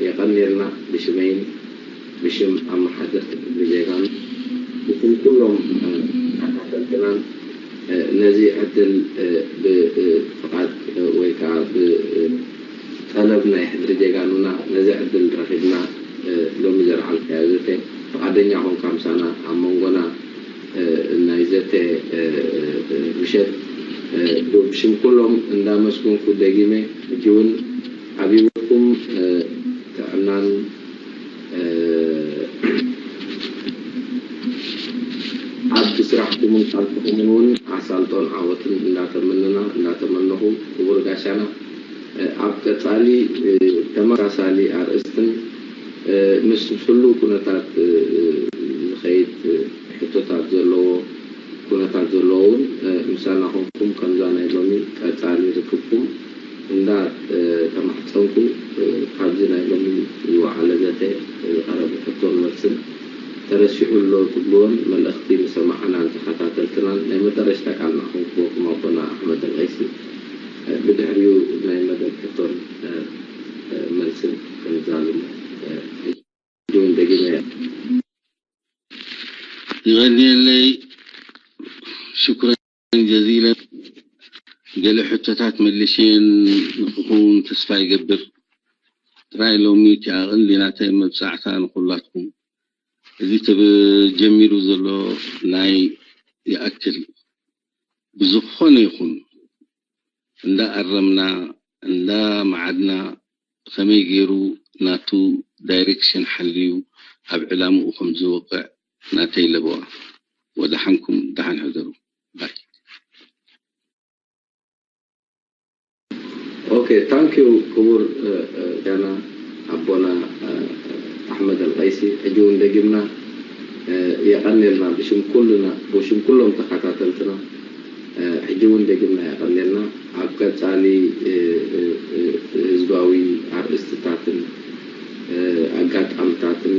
የቐንየልና ብሽመይን ብሽም ኣመሓደርቲ ክፍሊ ዜጋን ብሽም ኩሎም ተኸታተልትናን ነዚ ዕድል ብፍቓድ ወይ ከዓ ብጠለብ ናይ ሕድሪ ጀጋኑና ነዚ ዕድል ረኺብና ሎሚ ዘልዓልካዮ ዘተ ፍቓደኛ ኾንካ ምሳና ኣብ መንጎና ናይ ዘተ ምሸት ብሽም ኩሎም እንዳመስገንኩ ደጊመ ሕጂ እውን ኣብ ህይወትኩም ጥዕናን ኣብ ስራሕኩምን ቃልስኹምን እውን ኣሳልጦን ዓወትን እንዳተመነና እንዳተመነኹ ክቡር ጋሻና ኣብ ቀፃሊ ተመሳሳሊ ኣርእስትን ምስ ህሉው ኩነታት ዝኸይድ ሕቶታት ዘለዎ ኩነታት ዘለዎ እውን ምሳና ኮንኩም ከምዛ ናይ ሎሚ ቀፃሊ ርክብኩም እንዳ ተማሕጸንኩ። ካብዚ ናይ ሎሚ ዝወዓለ ዘተ ዝቐረበ ሕቶን መልስን ተረሲዑ ኣሎ ትብልዎን መልእኽቲ ንሰማዕናን ተኸታተልትናን ናይ መጠረሽታ ቃል ንዓኹም ክህበኩም ኣቦና ኣሕመድ ኣልቀይሲ። ብድሕሪኡ ናይ መደብ ሕቶን መልስን ክንዛዝሙ። ሕጂ እውን ደጊመ ይቐንየለይ። ሽኩረን ጀዚለን። ገለ ሕቶታት መሊሸን ንኽኸውን ተስፋ ይገብር። ጥራይ ሎሚ እቲኣ ቀንዲ ናተይ መብጻዕታ ንኹላትኩም። እዚ ተጀሚሩ ዘሎ ናይ ይኣክል ብዝኾነ ይኹን እንዳ ኣረምና እንዳ መዓድና ብኸመይ ገይሩ ናቱ ዳይሬክሽን ሓልዩ ኣብ ዕላምኡ ከም ዝወቅዕ ናተይ ለበዋ። ወደሓንኩም ደሓን ሕደሩ። ባይ። ኦኬ ታንክ ዩ ክቡር ዳና ኣቦና ኣሕመድ ኣልቀይሲ። ሕጂ እውን ደጊምና የቐንየልና ብሽም ኩልና ብሽም ኩሎም ተኸታተልትና። ሕጂ እውን ደጊምና የቐንየልና። ኣብ ቀጻሊ ህዝባዊ ኣርእስትታትን ኣጋጣምታትን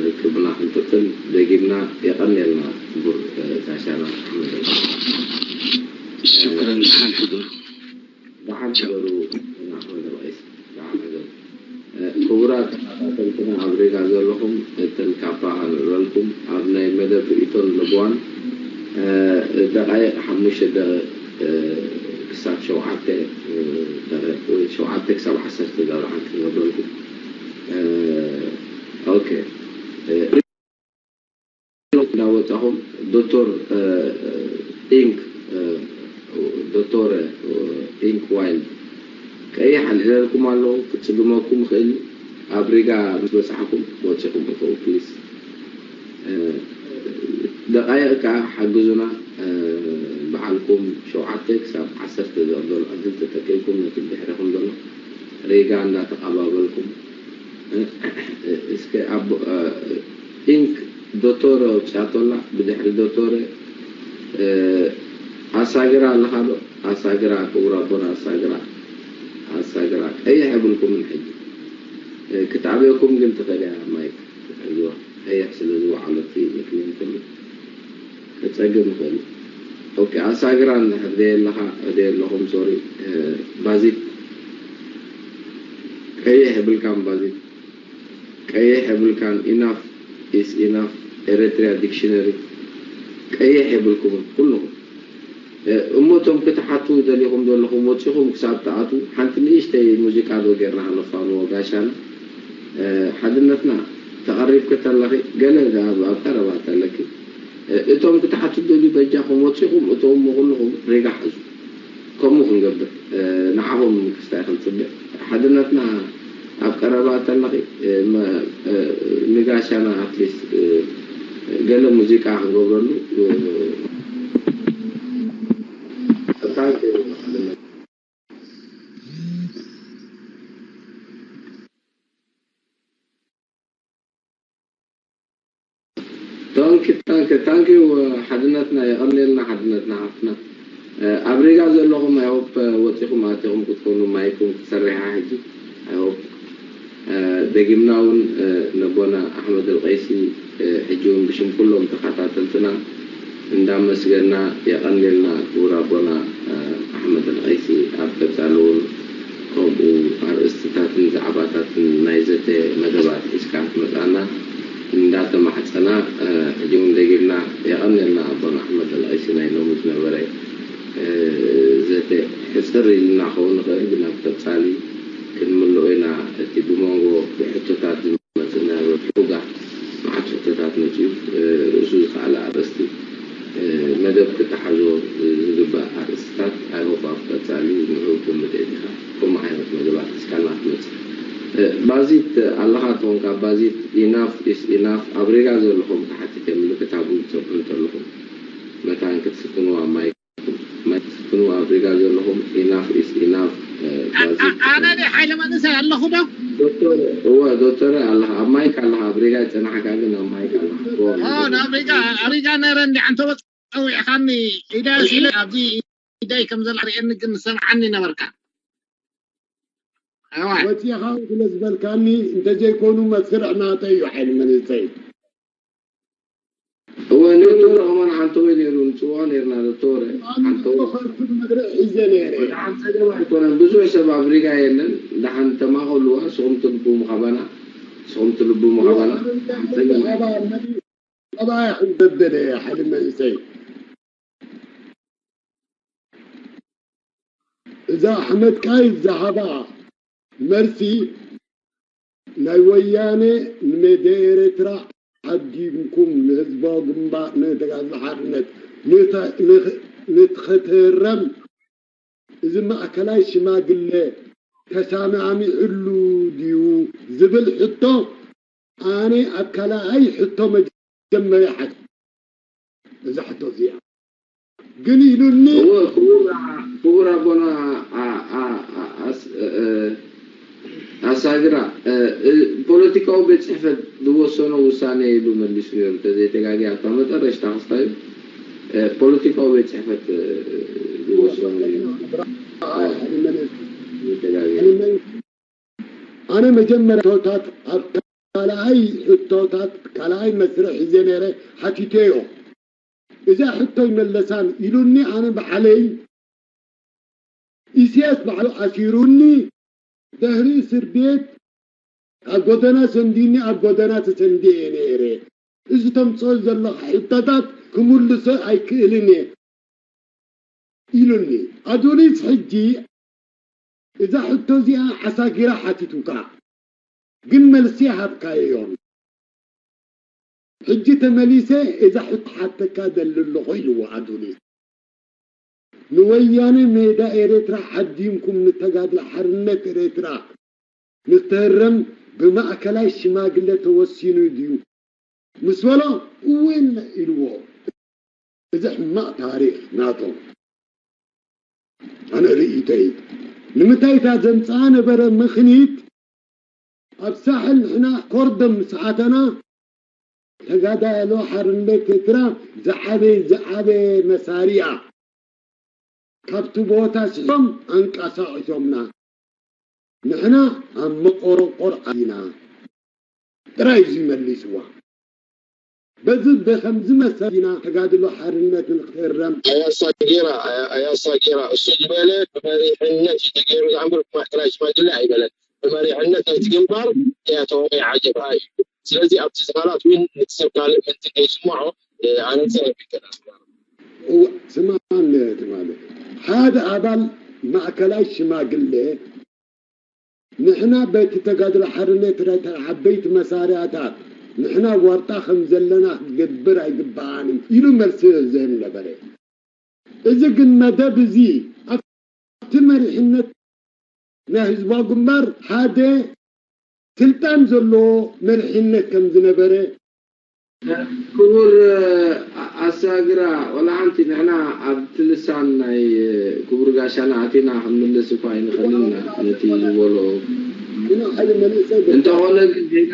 ርክብና ክንጥጥል ደጊምና የቐንየልና ክቡር ጋሻና ኣሕመድ። ሽኩረን። ደሓን ሕደሩ። ደሓን ሕደሩ ኣሕመድ ርኢስ። ደሓን ሕደሩ። ክቡራት ተኸታተልትና ኣብ ሪጋ ዘለኹም እተን ካባ ከንዕበልኩም ኣብ ናይ መደብ ርእይቶን ለበዋን ደቃይቕ ሓሙሽተ ደቂቕ ክሳብ ሸውዓተ ደቂቕ ወይ ሸውዓተ ክሳብ ዓሰርተ ደቂቕ ክንገብረልኩም። ኦኬ። እንዳወጻኹም ዶክተር ኢንክ ዶክተር ኢንክ ዋይልድ ቀይሕ ኣልዒለልኩም ኣለኹ። ክጽግመኩም ይኽእል እዩ። ኣብ ሪጋ ምስ በጻሕኩም ወጺኹም እተዉ ፕሊስ። ደቃይቕ ከኣ ሓግዙና። በዓልኩም ሸውዓተ ክሳብ ዓሰርተ ዘቕበሉ ዕድል ተጠቂምኩም ነቲ ብድሕሪኹም ዘሎ ሪጋ እንዳተቐባበልኩም እስከ ኣብ ኢንክ ዶቶረ ኣውፅኣቶ ኣላ። ብድሕሪ ዶቶረ ኣሳግራ ኣለኻ ዶ? ኣሳግራ ክቡር ኣቦና ኣሳግራ ኣሳግራ ቀይሕ የብልኩምን ሕጂ ክትኣብየኩም ግን ትኽእል እያ። ማይክ ክትሕዝዋ ቀይሕ ስለ ዝወዓለት ምክንያት ከፀግም ይኽእል። ኦኬ ኣሳግራ እንድሕር ደየለኻ ደየለኹም ሶሪ ባዚት ቀይሕ የብልካን ባዚት ቀይሕ የብልካን enough is enough Eritrea dictionary ቀይሕ የብልኩምን ኩልኹም። እሞ እቶም ክትሓቱ ደሊኹም ዘለኹም ወፂኹም ክሳብ ትኣትዉ ሓንቲ ንእሽተይ ሙዚቃ ዶ ጌርና ከነፋንዎ ጋሻና ሓድነትና ተቐሪብኪ ተለኺ ገለ ኣብ ቀረባ ተለኪ እቶም ክትሓቱ ደልዩ በጃኹም ወፂኹም እቶም ኩልኹም ሪጋ ሓዙ። ከምኡ ክንገብር ንዓኹም ክስታይ ክንፅበ ሓድነትና ኣብ ቀረባ ተለኺ ንጋሻና ኣትሊስት ገለ ሙዚቃ ክንገብረሉ ታንክ ታንክ ታንክ ሓድነትና የቐንየልና ሓድነትና ሓፍትና ኣብ ሪጋ ዘለኹም ኣይሆፕ ወፂኹም ኣቲኹም ክትኮኑ ማይኩም ክትሰርሓ ሕጂ ኣይሆፕ ደጊምና እውን ነቦና ኣሕመድ ኣልቀይሲ ሕጂ እውን ብሽም ኩሎም ተኸታተልትና እንዳመስገና የቐንየልና ክቡር ኣቦና ኣሕመድ ኣልቀይሲ ኣብ ቀፃሊ እውን ከምኡ ኣርእስትታትን ዛዕባታትን ናይ ዘተ መደባት ሒዝካ ክትመፅኣና እንዳተማሕፀና ሕጂ እውን ደጊምና የቐንየልና ኣቦና ኣሕመድ ኣልቀይሲ ናይ ሎሚ ዝነበረ ዘተ ሕፅር ኢልና ክኸውን ንኽእል ግን ኣብ ቀፃሊ ክንምልኦ ኢና እቲ ብመንጎ ብሕቶታት ዝመፅእ ዝነበረ ሑጋ መዓት ሕቶታት መፅኡ ርእሱ ዝኸኣለ ኣርእስቲ መደብ ክተሓዞ ዝግባእ ኣርእስትታት I hope ኣብ ቀፃሊ ንዑ ብምልእት ኢኻ ከምኡ ዓይነት መደባት ሒዝካልና ክትመፅእ ባዚት ኣለኻ ተኾንካ ባዚት enough is enough ኣብ ሪጋ ዘለኹም ተሓቲተ ምልክት ሃቡኒ ትሰምዑ እንተለኹም መታን ክትስክንዋ ማይ ክትስክንዋ ኣብ ሪጋ ዘለኹም enough is enough ባዚት ኣነ ሓይለ መንእሰይ ኣለኹ ዶ ዶክተር እወ ዶክተር ኣለኻ ኣብ ማይክ ኣለኻ ኣብ ሪጋ ይፀናሕካ ግን ኣብ ማይክ ኣለኻ ናብ ሪጋ ሪጋ ነረ እንዲ ኣንተ ጸዊዕኻኒ ኢዳ ሲለ ኣብዚ ኢደይ ከም ዘላ ርእየኒ ግን ሰምዓኒ ነበርካ እዋይ። ወፂኻ ስለ ዝበልካኒ፣ እንተዘይኮኑ መስርዕ ናተይ እዩ ሓይሊ መንእሰይ። እወ፣ ዶክተር ኦማን ሓንተ ወይ ነይሩ፣ ንፅውዖ ነይርና ዶክተር። ሓንተ ወይ ከርኩብ መድረክ ሒዘ ነይረ። ወደ ሓንተ ገባ ኣይኮነን፣ ብዙሕ ሰብ ኣብ ሪጋ የለን። ደሓን ተማኸሉዋ፣ ስኹም ትልቡ ምኻባና፣ ስኹም ትልቡ ምኻባና። ሓንተ ገባ ባ መዲ ጠባይ ክበደለ ሓይሊ መንእሰይ። እዛ ኣሕመድ ቃይ ዝሃባ መልሲ፣ ናይ ወያነ ንሜዳ ኤርትራ ዓዲምኩም ንህዝባዊ ግንባር ንተጋድሎ ሓርነት ንተ- ንኽ- ንክትህረም እዚ ማእከላይ ሽማግለ ተሰማሚዕሉ ድዩ ዝብል ሕቶ፣ ኣነ ኣብ ካልኣይ ሕቶ መጀመርያ ሓት እዛ ሕቶ እዚኣ ግን ኢሉኒ። እወ፣ ክቡር ክቡር ኣቦና ኣ- ኣ- ኣ- ኣስ- እ- እ- ኣሳግራ፣ እ- እ- ፖለቲካዊ ቤት ፅሕፈት ዝወሰኖ ውሳነ ኢሉ መሊሱ ነይሩ፣ እንተዘይተጋጊ ኣብታ መጠረሽታ ክስታዩ፣ እ፣ ፖለቲካዊ ቤት ፅሕፈት፣ እ፣ ዝወሰኖ እዩ። እ፣ ዘይተጋጊ። ኣነ መጀመርያ ሕቶታት ኣብ ካልኣይ ሕቶታት ካልኣይ መስርሕ ሒዘ ነይረ ሓቲተዮ። እዛ ሕቶ ይመለሳን ኢሉኒ። ኣነ ባዕለይ ኢሳያስ ባዕሉ ኣሲሩኒ፣ ድሕሪ እስር ቤት ኣብ ጎደና ሰንዲኒ፣ ኣብ ጎደና ተሰንዲየ ነይረ። እዚ ተምፅኦ ዘለኻ ሕቶታት ክምልሶ ኣይክእልን እየ ኢሉኒ። ኣዶኒስ ሕጂ እዛ ሕቶ እዚኣ ዓሳጊራ ሓቲቱካ፣ ግን መልሲ ሃብካዮ። ሕጂ ተመሊሰ እዛ ሕቶ ሓተካ ደሊ ኣለኹ ኢልዎ ኣዶኒስ። ንወያነ ሜዳ ኤርትራ ዓዲምኩም ንተጋድሎ ሓርነት ኤርትራ ንክትህረም ብማእከላይ ሽማግለ ተወሲኑ ድዩ ምስ በሎ፣ እወ ኢልዎ። እዚ ሕማቕ ታሪኽ ናቶም። ኣነ ርእይቶይ ንምንታይ እታ ዘምጽኣ ነበረ ምኽኒት ኣብ ሳሕል ንሕና ኮርዶም ምስ ኣተና ተጋዳሎ ሓርነት ኤርትራ ዝዓበየ ዝዓበየ መሳርያ ካብቲ ቦታ ስሒቦም ኣንቀሳቒሶምና። ንሕና ኣብ መቆሮቆር ኣቲና ጥራይ እዩ መሊስዋ። በዚ ብኸምዚ መሰል ኢና ተጋድሎ ሓርነት ንክትእረም። ኣያሳጌራ ኣያሳጌራ እሱ ዝበለ ብመሪሕነት እዩ ተገይሩ ዝኣምር ብማእከላይ ሽማግለ ኣይበለን። ብመሪሕነት ናይቲ ግንባር እያ ተወቂዓ ጀብሃ እዩ። ስለዚ ኣብቲ ዝኻላት እውን ንትሰብ ካልእ ምንትን ከይስምዖ ኣነንፀር ኣቢልከና ስማን ትማለ ሓደ ኣባል ማእከላይ ሽማግለ ንሕና በቲ ተጋድሎ ሓርነት ኤርትራ ዓበይቲ መሳርያታት ንሕና ዋርጣ ከም ዘለና ክገብር ኣይግባኣንን ኢሉ መልሲ ዘህብ ነበረ። እዚ ግን መደብ እዚ ኣብቲ መሪሕነት ናይ ህዝባዊ ግንባር ሓደ ስልጣን ዘለዎ መሪሕነት ከም ዝነበረ ክቡር ኣሳግራ፣ ቆልዓ ሓንቲ ንሕና ኣብቲ ልሳን ናይ ክቡር ጋሻና ኣቲና ክንምልስ እኳ ኣይንኽእልን ኢና። ነቲ ዝበሎ እንተኾነ ግን ዜና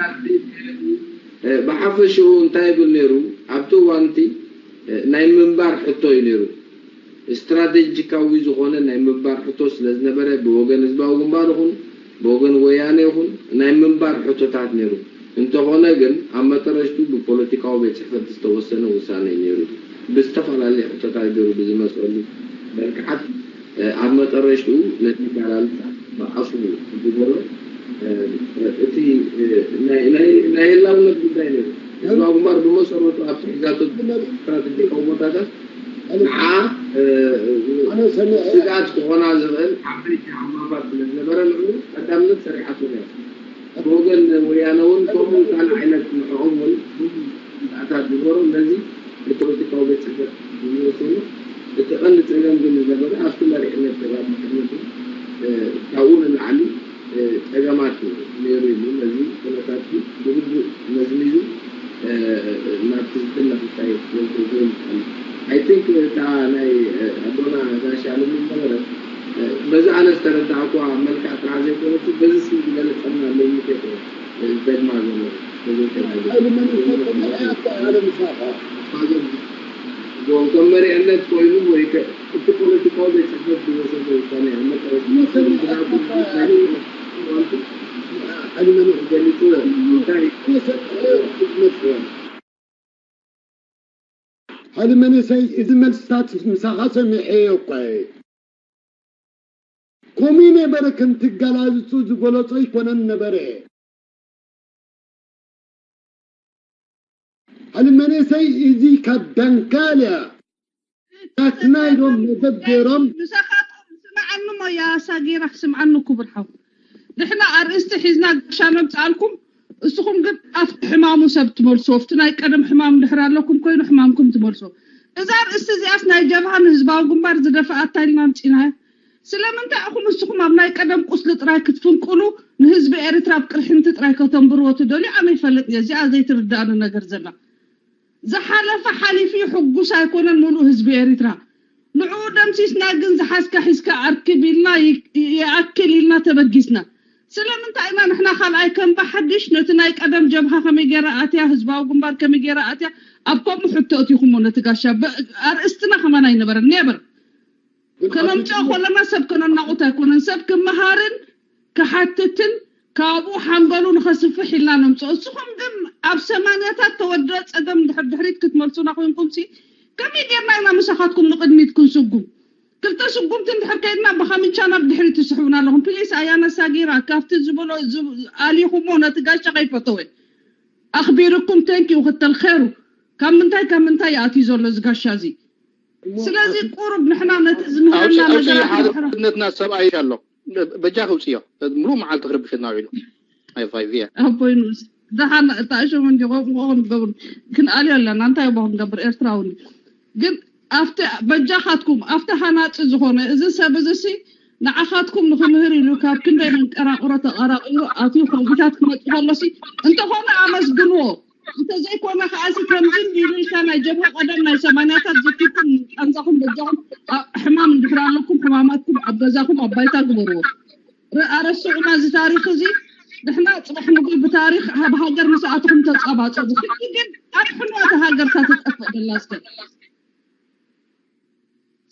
ብሓፈሽኡ እንታይ ይብል ነይሩ ኣብቲ እዋንቲ ናይ ምንባር ሕቶ እዩ ነይሩ። ስትራቴጂካዊ ዝኾነ ናይ ምንባር ሕቶ ስለ ዝነበረ ብወገን ህዝባዊ ግንባር ይኹን ብወገን ወያነ ይኹን ናይ ምንባር ሕቶታት ነይሩ። እንተኾነ ግን ኣብ መጠረሽቱ ብፖለቲካዊ ቤት ፅሕፈት ዝተወሰነ ውሳነ እዩ ነይሩ። ብዝተፈላለየ ሕቶታት ገይሩ ብዝመፀሉ መልክዓት ኣብ መጠረሽትኡ ነቲ ኣገላልፃ ብኣፉ ዝገበሮ እቲ ናይ ህላውነት ጉዳይ ነይሩ። ህዝባዊ ግንባር ብመሰረቱ ኣብቲ ሒዛቶ ስትራቴጂካዊ ቦታታት ንዓ ስግኣት ክኾና ዝኽእል ዓበይቲ ሓማፋት ስለ ዝነበረ ንዕኡ ቀዳምነት ሰሪሓቶ ነይራ። ብወገን ወያነ እውን ከምኡ ካልእ ዓይነት ንዕኦም እውን ስግኣታት ዝነበሮም ነዚ ንፖለቲካዊ ቤት ፅሕፈት ዝወሰኑ እቲ ቀንዲ ፀገም ግን ዝነበረ ኣብቲ መሪሕነት ተጋድሎ ሓርነት ካብኡ ንላዕሊ ፀገማት ነይሩ ኢሉ ነዚ ኩነታት ብግቡእ መዝሚዙ ናብቲ ዝድለ ክካየድ ዘምፅእ ይኽእል። I think እታ ናይ ኣቦና ጋሽ ኣለሙ ዝነበረት በዚ ኣነ ዝተረዳእኩዋ መልክዕ ጥራሕ ዘይኮነች በዚ ሲ ዝገለፀልና ለይት ይኮነ ደግማ ዘሎ ከም መሪሕነት ኮይኑ ወይ እቲ ፖለቲካዊ ቤት ፅሕፈት ዝወሰደ ውሳነ መጠረስ ሓሊመኒ ክገልጽ እንታይ ክመጽእ? ሓሊመኒ ሰይ፣ እዚ መልስታት ምሳኻ ሰሚዐዮ እኳ እየ። ከምኡ ነበረ፣ ከምቲ ገላዝጹ ዝገለጾ ኣይኮነን ነበረ። ሓሊመኒ ሰይ፣ እዚ ካብ ዳንካልያ ታትና ኢሎም መደብ ገይሮም። ምሳኻትኩም ስምዓኒ እሞ፣ ያ ሳጊራ፣ ክስምዓኒ ክቡር ሓው። ንሕና ኣርእስቲ ሒዝና ጋሻ ነምጽኣልኩም፣ እስኹም ግን ኣብቲ ሕማሙ ሰብ ትመልስዎ፣ ኣብቲ ናይ ቀደም ሕማም ድሕር ኣለኩም ኮይኑ ሕማምኩም ትመልስዎ። እዛ ኣርእስቲ እዚኣስ ናይ ጀብሃን ህዝባዊ ግንባር ዝደፈኣታ ኢልና ኣምጺናያ። ስለምንታይ ኢኹም እስኹም ኣብ ናይ ቀደም ቁስሊ ጥራይ ክትፍንቅሉ፣ ንህዝቢ ኤርትራ ኣብ ቅርሕንቲ ጥራይ ከተንብርዎ ትደልዩ? ኣነ ይፈልጥ እየ፣ እዚኣ ዘይትርድኣኒ ነገር ዘላ። ዝሓለፈ ሓሊፉ እዩ፣ ሕጉስ ኣይኮነን ሙሉእ ህዝቢ ኤርትራ። ንዕኡ ደምሲስና ግን ዝሓዝካ ሒዝካ ኣርክብ ኢልና ይ-፣ ይኣክል ኢልና ተበጊስና። ስለምንታይ ኢና ንሕና ካልኣይ ከም ብሓድሽ ነቲ ናይ ቀደም ጀብሃ ከመይ ገይራ ኣትያ፣ ህዝባዊ ግንባር ከመይ ገይራ ኣትያ፣ ኣብ ከምኡ ሕቶ ኣቲኹሞ ነቲ ጋሻ? በ-፣ ኣርእስትና ከማን ኣይነበረን፣ ኔቨር። ግን ከነምጽኦ ኣፍሪቃ ከለና ሰብ ከነናቑት ኣይኮነን፣ ሰብ ክመሃርን ክሓትትን ካብኡ ሓንጎሉ ንኸስፍሕ ኢልና ነምጽኦ። እስኹም ግን ኣብ ሰማንያታት ተወደአ ጸገም ድሕር ድሕሪት ክትመልሱና ኮይንኩምሲ፣ ከመይ ጌርና ኢና ምሳኻትኩም ንቕድሚት ክንስጉም? ክልተ ስጉምቲ እንድሕር ከይድና ብኻምንቻ ናብ ድሕሪት ትስሕቡና ኣለኹም። ፕሊስ፣ ኣያና ሳጊራ፣ ካብቲ ዝበሎ ዝ-፣ ኣሊኹሞ ነቲ ጋሻ ከይፈተወ። ኣኽቢርኩም፣ ቴንክ ዩ፣ ክተል ኸይሩ። ካብ ምንታይ፣ ካብ ምንታይ ይኣትዩ ዘሎ እዚ ጋሻ እዚ? እሞ ስለዚ ኣፍ-፣ ቁሩብ ንሕና ነቲ ዝምህረና ኣውፂ-፣ ኣውፂ ነገራት ሓደ ንሕና ክነትና ሰብኣይ ኣሎ። በጃ ከውፅዮ። ሙሉእ መዓልቲ ክርብሸና ውዒሉ። ኣይ ፋይቭ እያ። ኣቦይኑ ደሓን እታ እሾም እንዲ ቆም ቆም ንገብር። ክንኣልዮ ኣለና። እንታይ እሞ ክንገብር? ኤርትራዊ እንዲ። ግን ኣብቲ በጃኻትኩም፣ ኣብቲ ሃናፂ ዝኾነ፣ እዚ ሰብ እዚ ሲ ንዓኻትኩም ንኽምህር ኢሉ ካብ ክንደይ መንቀራቕሮ ተቐራቒሩ ኣትዩ ኮምፒታት ክመፅእ ከሎ ሲ፣ እንተኾነ ኣመስግንዎ። እንተዘይኮነ ከኣሲ ከምዚ እንዲ ኢሉ ኢልካ ናይ ጀብሃ ቀደም ናይ ሰማንያታት ዝክርኩም ቃንዛኹም በጃኹም ኣ-፣ ሕማም እንድሕር ኣለኩም ሕማማትኩም ኣብ ገዛኹም ኣብ ባይታ ግበርዎ። ረ-፣ ኣረስዑና እዚ ታሪኽ እዚ። ንሕና ጽባሕ ንግሆ ብታሪኽ ኣብ ሃገር ምስ ኣተኹም ተጻባጸቡ። ሕጂ ግን ኣድሕንዋ እታ ሃገር እታ ትጠፍእ ዘላ እስከ።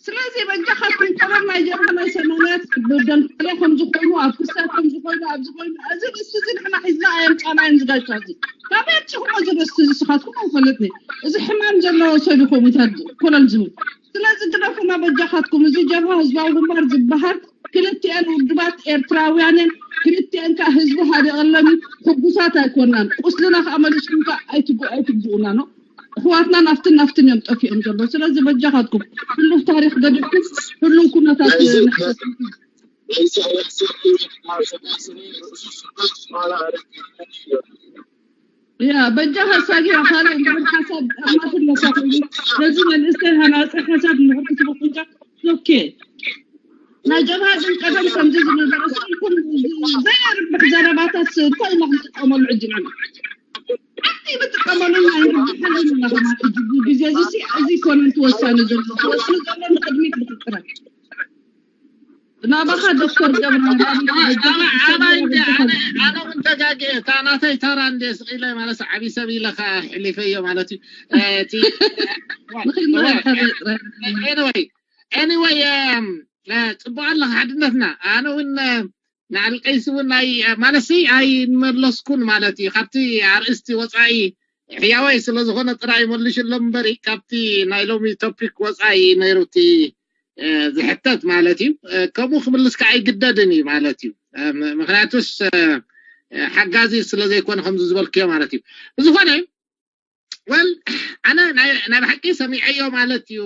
ስለዚ በጃኻትኩም ቀደም ናይ ጀብሃ ናይ ሰማንያት ብደንካልያ ከም ዝኾይኑ፣ ኣብ ክሳድ ከም ዝኾይኑ፣ ኣብ ዝኾይኑ፣ እዚ ርእሲ እዚ ንሕና ሒዝና ኣየምጻእናዮን ዝጋሻ እዚ። ካበይ ኣምጺእኩሞ እዚ ርእሲ እዚ ንስኻትኩም ኣይፈልጥን። እዚ ሕማም ዘለዎ ሰብ እዩ ኮሚታት ኮለል ዝብል። ስለዚ ግደፉና በጃኻትኩም። እዚ ጀብሃ ህዝባዊ ግንባር ዝበሃል ክልቲኣን ውድባት ኤርትራውያን እየን። ክልቲኣን ከኣ ህዝቢ ሃዲቐለን እዩ። ሕጉሳት ኣይኮናን። ቁስልና ከኣ መሊስኩም ከኣ ኣይትጉ-፣ ኣይትጉኡና ነው። ኣሕዋትና ናፍትን ናፍትን እዮም ጠፊኦም ዘለዉ። ስለዚ በጃኻትኩም ህሉው ታሪኽ ገዲፍኩም ህሉው ኩነታት ናይዚ፣ ንሕሰብ። ናይዚ ኣዋርሳ ርእሱ ስባት ዝባላ ኣረግ ያ በጃኻ ሳጊራ ካልእ እንድሕር ሓሳብ ኣማስለካ ኮይኑ ነዚ መንእሰይ ሃናፂ ሓሳብ እንድሕር ክትህቦ ኮይንካ ኦኬ። ናይ ጀብሃ ግን ቀደም ከምዚ ዝነበረ ስልኩም ዘየርብሕ ዘረባታት እንታይ ኢና ክንጥቀመሉ ሕጂ ንሕና? ሓንቲ ብጥቀመሉ ኣይንርብሐሉን ኢና ከማን ሕጂ ግዜ እዚ ሲ-፣ እዚ ኮነ እቲ ወሳኒ ዘሎ። እቲ ወሳኒ ዘሎ ንቕድሚት ምኽትራል። ናባኻ ዶክተር ገብረ ኣነ እውን ተጋግየ እታ ናተይ ተራ እንደ ስቕ ኢለ ማለት ዓብዪ ሰብ ኢለ ከኣ ሕሊፈዮ ማለት እዩ። እ፣ እቲ ንኽንረኸበ ጥራይ። ኤኒወይ ኤኒወይ ጽቡቅ ኣለኻ ሓድነትና። ኣነ እውን ንኣልቀይሲ እውን ኣይ ማለትሲ ኣይመለስኩን ማለት እዩ። ካብቲ ኣርእስቲ ወፃኢ ሕያወይ ስለ ዝኾነ ጥራይ መልሽሎም እምበሪ ካብቲ ናይ ሎሚ ቶፒክ ወፃኢ ነይሩ እቲ ዝሕተት ማለት እዩ። ከምኡ ክምልስ ከዓ ኣይግደድን እዩ ማለት እዩ። ምክንያቱስ ሓጋዚ ስለ ዘይኮነ ከምዚ ዝበልክዮ ማለት እዩ። ብዝኾነ ወል ኣነ ናይ ብሓቂ ሰሚዐዮ ማለት እዩ።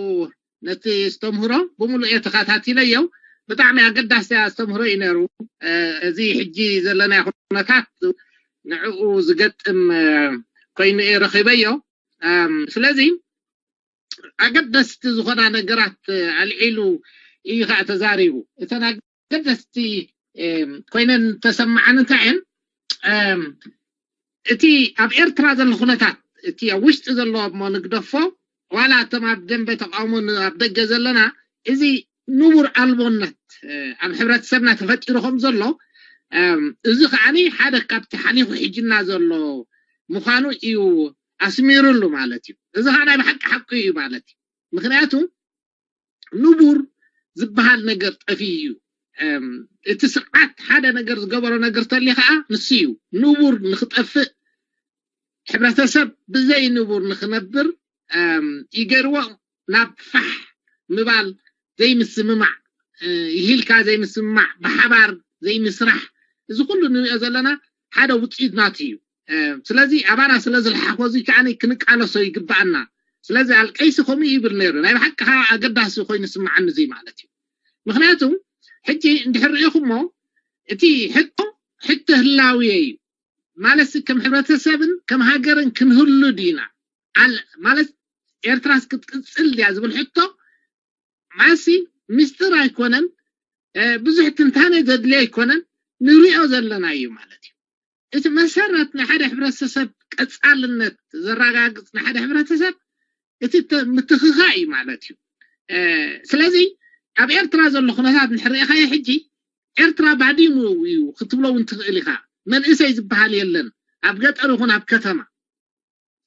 ነቲ ኣስተምህሮ ብምሉእ እየ ተኸታቲለዮ። ብጣዕሚ ኣገዳሲ ኣስተምህሮ እዩ ነይሩ። እዚ ሕጂ ዘለናዮ ኩነታት ንዕኡ ዝገጥም ኮይኑ እየ ረኺበዮ። ስለዚ ኣገደስቲ ዝኾና ነገራት ኣልዒሉ እዩ ከዓ ተዛሪቡ። እተን ኣገደስቲ ኮይነን ተሰማዓኒ እንታይ እየን? እቲ ኣብ ኤርትራ ዘሎ ኩነታት፣ እቲ ኣብ ውሽጢ ዘሎ እሞ ንግደፎ፣ ዋላ እቶም ኣብ ደንበ ተቃውሞ ን-፣ ኣብ ደገ ዘለና፣ እዚ ንቡር ኣልቦነት ኣብ ሕብረተሰብና ተፈጢሩ ከም ዘሎ፣ እዚ ከዓኒ ሓደ ካብቲ ሓሊፉ ሕጅና ዘሎ ምዃኑ እዩ ኣስሚሩሉ ማለት እዩ። እዚ ከዓ ናይ ብሓቂ ሓቂ እዩ ማለት እዩ። ምክንያቱ ንቡር ዝበሃል ነገር ጠፊኡ እዩ። እቲ ስርዓት ሓደ ነገር ዝገበሮ ነገር ተልዩ ከዓ ንሱ እዩ። ንቡር ንክጠፍእ፣ ሕብረተሰብ ብዘይ ንቡር ንክነብር ይገርዎ። ናብ ፋሕ ምባል፣ ዘይምስምማዕ፣ ይሂልካ ዘይምስምማዕ፣ ብሓባር ዘይምስራሕ፣ እዚ ኩሉ ንሪኦ ዘለና ሓደ ውፅኢት ናቱ እዩ። ስለዚ ኣባና ስለ ዝለሓኾ እዚ ከዓ ክንቃለሶ ይግባኣና። ስለዚ ኣልቀይሲ ከምኡ ይብል ነይሩ። ናይ ብሓቂ ከዓ ኣገዳሲ ኮይኑ ስምዓኒ እዚ ማለት እዩ። ምክንያቱ ሕጂ እንድሕር ሪኢኹሞ እቲ ሕቶ ሕቶ ህላውየ እዩ። ማለት ከም ሕብረተሰብን ከም ሃገርን ክንህሉ ዲና ማለት ኤርትራስ ክትቅፅል ድያ ዝብል ሕቶ ማሲ ምስጢር ኣይኮነን። ብዙሕ ትንታነ ዘድልዮ ኣይኮነን። ንሪኦ ዘለና እዩ ማለት እዩ። እቲ መሰረት ንሓደ ሕብረተሰብ ቀፃልነት ዘረጋግፅ ንሓደ ሕብረተሰብ እቲ ምትኽኻእ እዩ ማለት እዩ። ስለዚ ኣብ ኤርትራ ዘሎ ኩነታት ንሕርኢኻዮ ሕጂ ኤርትራ ባዲሙ እዩ ክትብሎ እውን ትኽእል ኢኻ። መንእሰይ ዝበሃል የለን ኣብ ገጠር ይኹን ኣብ ከተማ።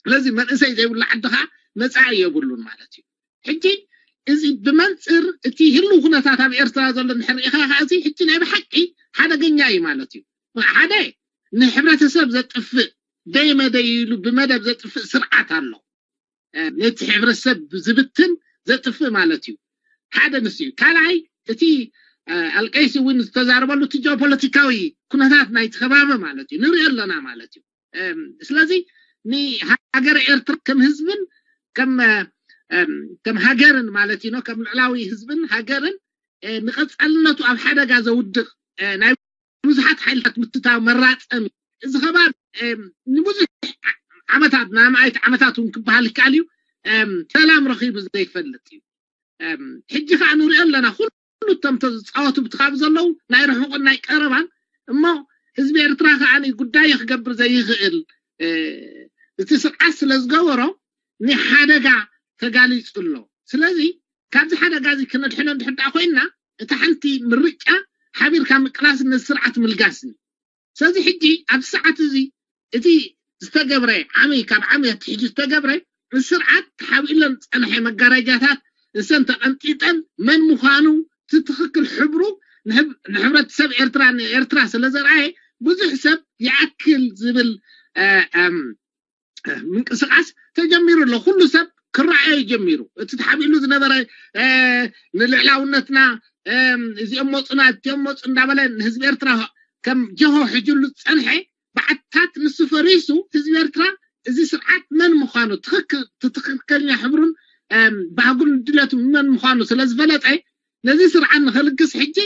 ስለዚ መንእሰይ ዘይብሉ ዓዲ ከዓ መፃኢ የብሉን ማለት እዩ። ሕጂ እዚ ብመንፅር እቲ ህልው ኩነታት ኣብ ኤርትራ ዘሎ ንሕርኢኻ ከዓ እዚ ሕጂ ናይ ብሓቂ ሓደገኛ እዩ ማለት እዩ። ሓደ ንሕብረተሰብ ዘጥፍእ ደይ መደይ ኢሉ ብመደብ ዘጥፍእ ስርዓት ኣሎ። ነቲ ሕብረተሰብ ዝብትን ዘጥፍእ ማለት እዩ። ሓደ ንሱ እዩ። ካልኣይ እቲ ኣልቀይሲ እውን ዝተዛረበሉ እቲ ጂኦፖለቲካዊ ኩነታት ናይቲ ከባቢ ማለት እዩ ንሪኦ ኣለና ማለት እዩ። ስለዚ ንሃገር ኤርትራ ከም ህዝብን ከም ሃገርን ማለት እዩ ከም ልዕላዊ ህዝብን ሃገርን ንቐፃልነቱ ኣብ ሓደጋ ዘውድቕ ናይ ብዙሓት ሓይልታት ምትታው መራፀሚ እዚ ከባቢ ንብዙሕ ዓመታት ንኣማኢት ዓመታት እውን ክበሃል ይከኣል እዩ ሰላም ረኺቡ ዘይፈልጥ እዩ። ሕጂ ከዓ ንሪኦ ኣለና ኩሉ እቶም ዝፃወቱ ብትኻብ ዘለዉ ናይ ርሑቕን ናይ ቀረባን እሞ ህዝቢ ኤርትራ ከዓ ጉዳይ ክገብር ዘይኽእል እቲ ስርዓት ስለ ዝገበሮ ንሓደጋ ተጋሊፁ ኣሎ። ስለዚ ካብዚ ሓደጋ እዚ ክነድሕኖ እንድሕር ደኣ ኮይንና እታ ሓንቲ ምርጫ ሓቢርካ ምቅላስ ነዚ ስርዓት ምልጋስ እዩ። ስለዚ ሕጂ ኣብዚ ሰዓት እዚ እቲ ዝተገብረ ዓሚ ካብ ዓሚ ኣትሒዙ ዝተገብረ ንስርዓት ተሓቢእለን ዝፀንሐ መጋረጃታት እሰን ተቐንጢጠን መን ምዃኑ እቲ ትኽክል ሕብሩ ንሕብረተሰብ ኤርትራ ንኤርትራ ስለ ዘርኣየ ብዙሕ ሰብ ይኣክል ዝብል ምንቅስቃስ ተጀሚሩ ኣሎ። ኩሉ ሰብ ክረኣዮ ጀሚሩ። እቲ ተሓቢሉ ዝነበረ ንልዕላውነትና እዚኦም መፁና እቲኦም መፁ እንዳበለ ንህዝቢ ኤርትራ ከም ጀሆ ሕጅሉ ዝፀንሐ በዓታት ንሱ ፈሪሱ ህዝቢ ኤርትራ እዚ ስርዓት መን ምዃኑ ትኽክለኛ ሕብሩን ባህጉን ድለቱ መን ምዃኑ ስለ ዝፈለጠ ነዚ ስርዓት ንኸልግስ ሕጂ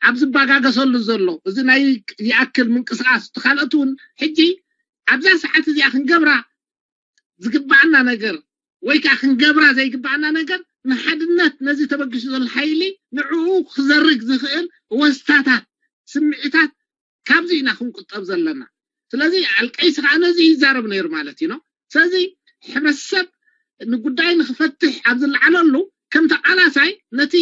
ኣብ ዝባጋገሰሉ ዘሎ እዚ ናይ ይኣክል ምንቅስቃስ ካልኦት እውን ሕጂ ኣብዛ ሰዓት እዚኣ ክንገብራ ዝግባኣና ነገር ወይ ከዓ ክንገብራ ዘይግባኣና ነገር ንሓድነት ነዚ ተበግሱ ዘሎ ሓይሊ ንዕኡ ክዘርግ ዝኽእል ወስታታት ስምዒታት ካብዚ ኢና ክንቁጠብ ዘለና። ስለዚ ኣልቀይሲ ከዓ ነዚ ይዛረብ ነይሩ ማለት እዩ። ስለዚ ሕብረተሰብ ንጉዳይ ንክፈትሕ ኣብ ዝለዓለሉ ከም ተቃላሳይ ነቲ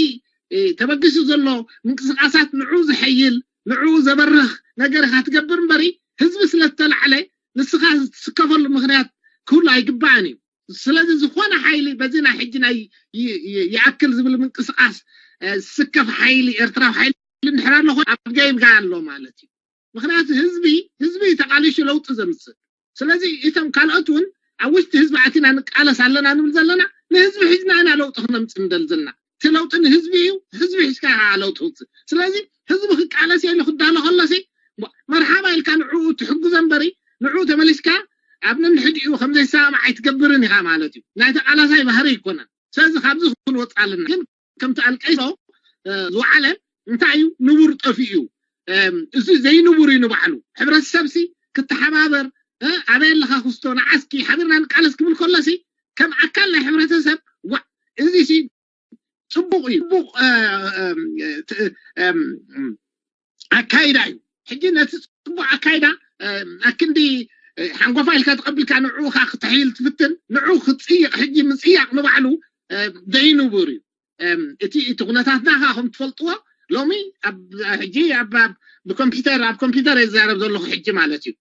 ተበግሱ ዘሎ ምንቅስቃሳት ንዑ ዝሐይል ንዑ ዘበርኽ ነገር ኢካ ትገብር እምበሪ ህዝቢ ስለዝተላዕለ ንስኻ ዝትስከፈሉ ምክንያት ክህሉ ኣይግባእን እዩ። ስለዚ ዝኾነ ሓይሊ በዚ ናይ ሕጂ ናይ ይኣክል ዝብል ምንቅስቃስ ዝስከፍ ሓይሊ ኤርትራዊ ሓይሊ እንድሕር ኣሎ ኣብ ገይብጋ ኣሎ ማለት እዩ። ምክንያቱ ህዝቢ ህዝቢ ተቃሊሹ ለውጢ ዘምፅእ። ስለዚ እቶም ካልኦት እውን ኣብ ውሽጢ ህዝቢ ኣቲና ንቃለስ ኣለና ንብል ዘለና ንህዝቢ ሒዝና ኢና ለውጢ ክነምፅእ ንደል ዘለና። እቲ ለውጢ ንህዝቢ እዩ። ህዝቢ ሒዝካ ለውጢ ውፅእ። ስለዚ ህዝቢ ክቃለስ ኢሉ ክዳሎ ከሎሲ መርሓባ ኢልካ ንዕኡ ትሕግዞ እምበሪ ንዕኡ ተመሊስካ ኣብ ነንሕድኡ ከምዘይሰማማዕ ኣይትገብርን ኢኻ ማለት እዩ። ናይ ተቃላሳይ ባህሪ ኣይኮነን። ስለዚ ካብዚ ክንወፅእ ኣለና። ግን ከምቲ ኣልቀይሶ ዝወዓለ እንታይ እዩ ንቡር ጠፊኡ እዩ። እዚ ዘይንቡር እዩ ንባዕሉ። ሕብረተሰብሲ ክተሓባበር ኣበይ ኣለኻ ክስቶ ንዓስኪ ሓቢርና ንቃለስ ክብል ከሎሲ ከም ኣካል ናይ ሕብረተሰብ እዚ ሲ ፅቡቅ እዩ። ፅቡቅ ኣካይዳ እዩ። ሕጂ ነቲ ፅቡቅ ኣካይዳ ኣክንዲ ሓንጎፋ ኢልካ ተቐቢልካ ንዕኡ ከዓ ክተሕይል ትፍትን ንዕኡ ክፅይቕ ሕጂ ምፅያቕ ንባዕሉ ዘይንቡር እዩ። እቲ እቲ ኩነታትና ከዓ ከም ትፈልጥዎ ሎሚ ሕጂ ብኮምፒተር ኣብ ኮምፒተር እየ ዝዛረብ ዘለኹ ሕጂ ማለት እዩ።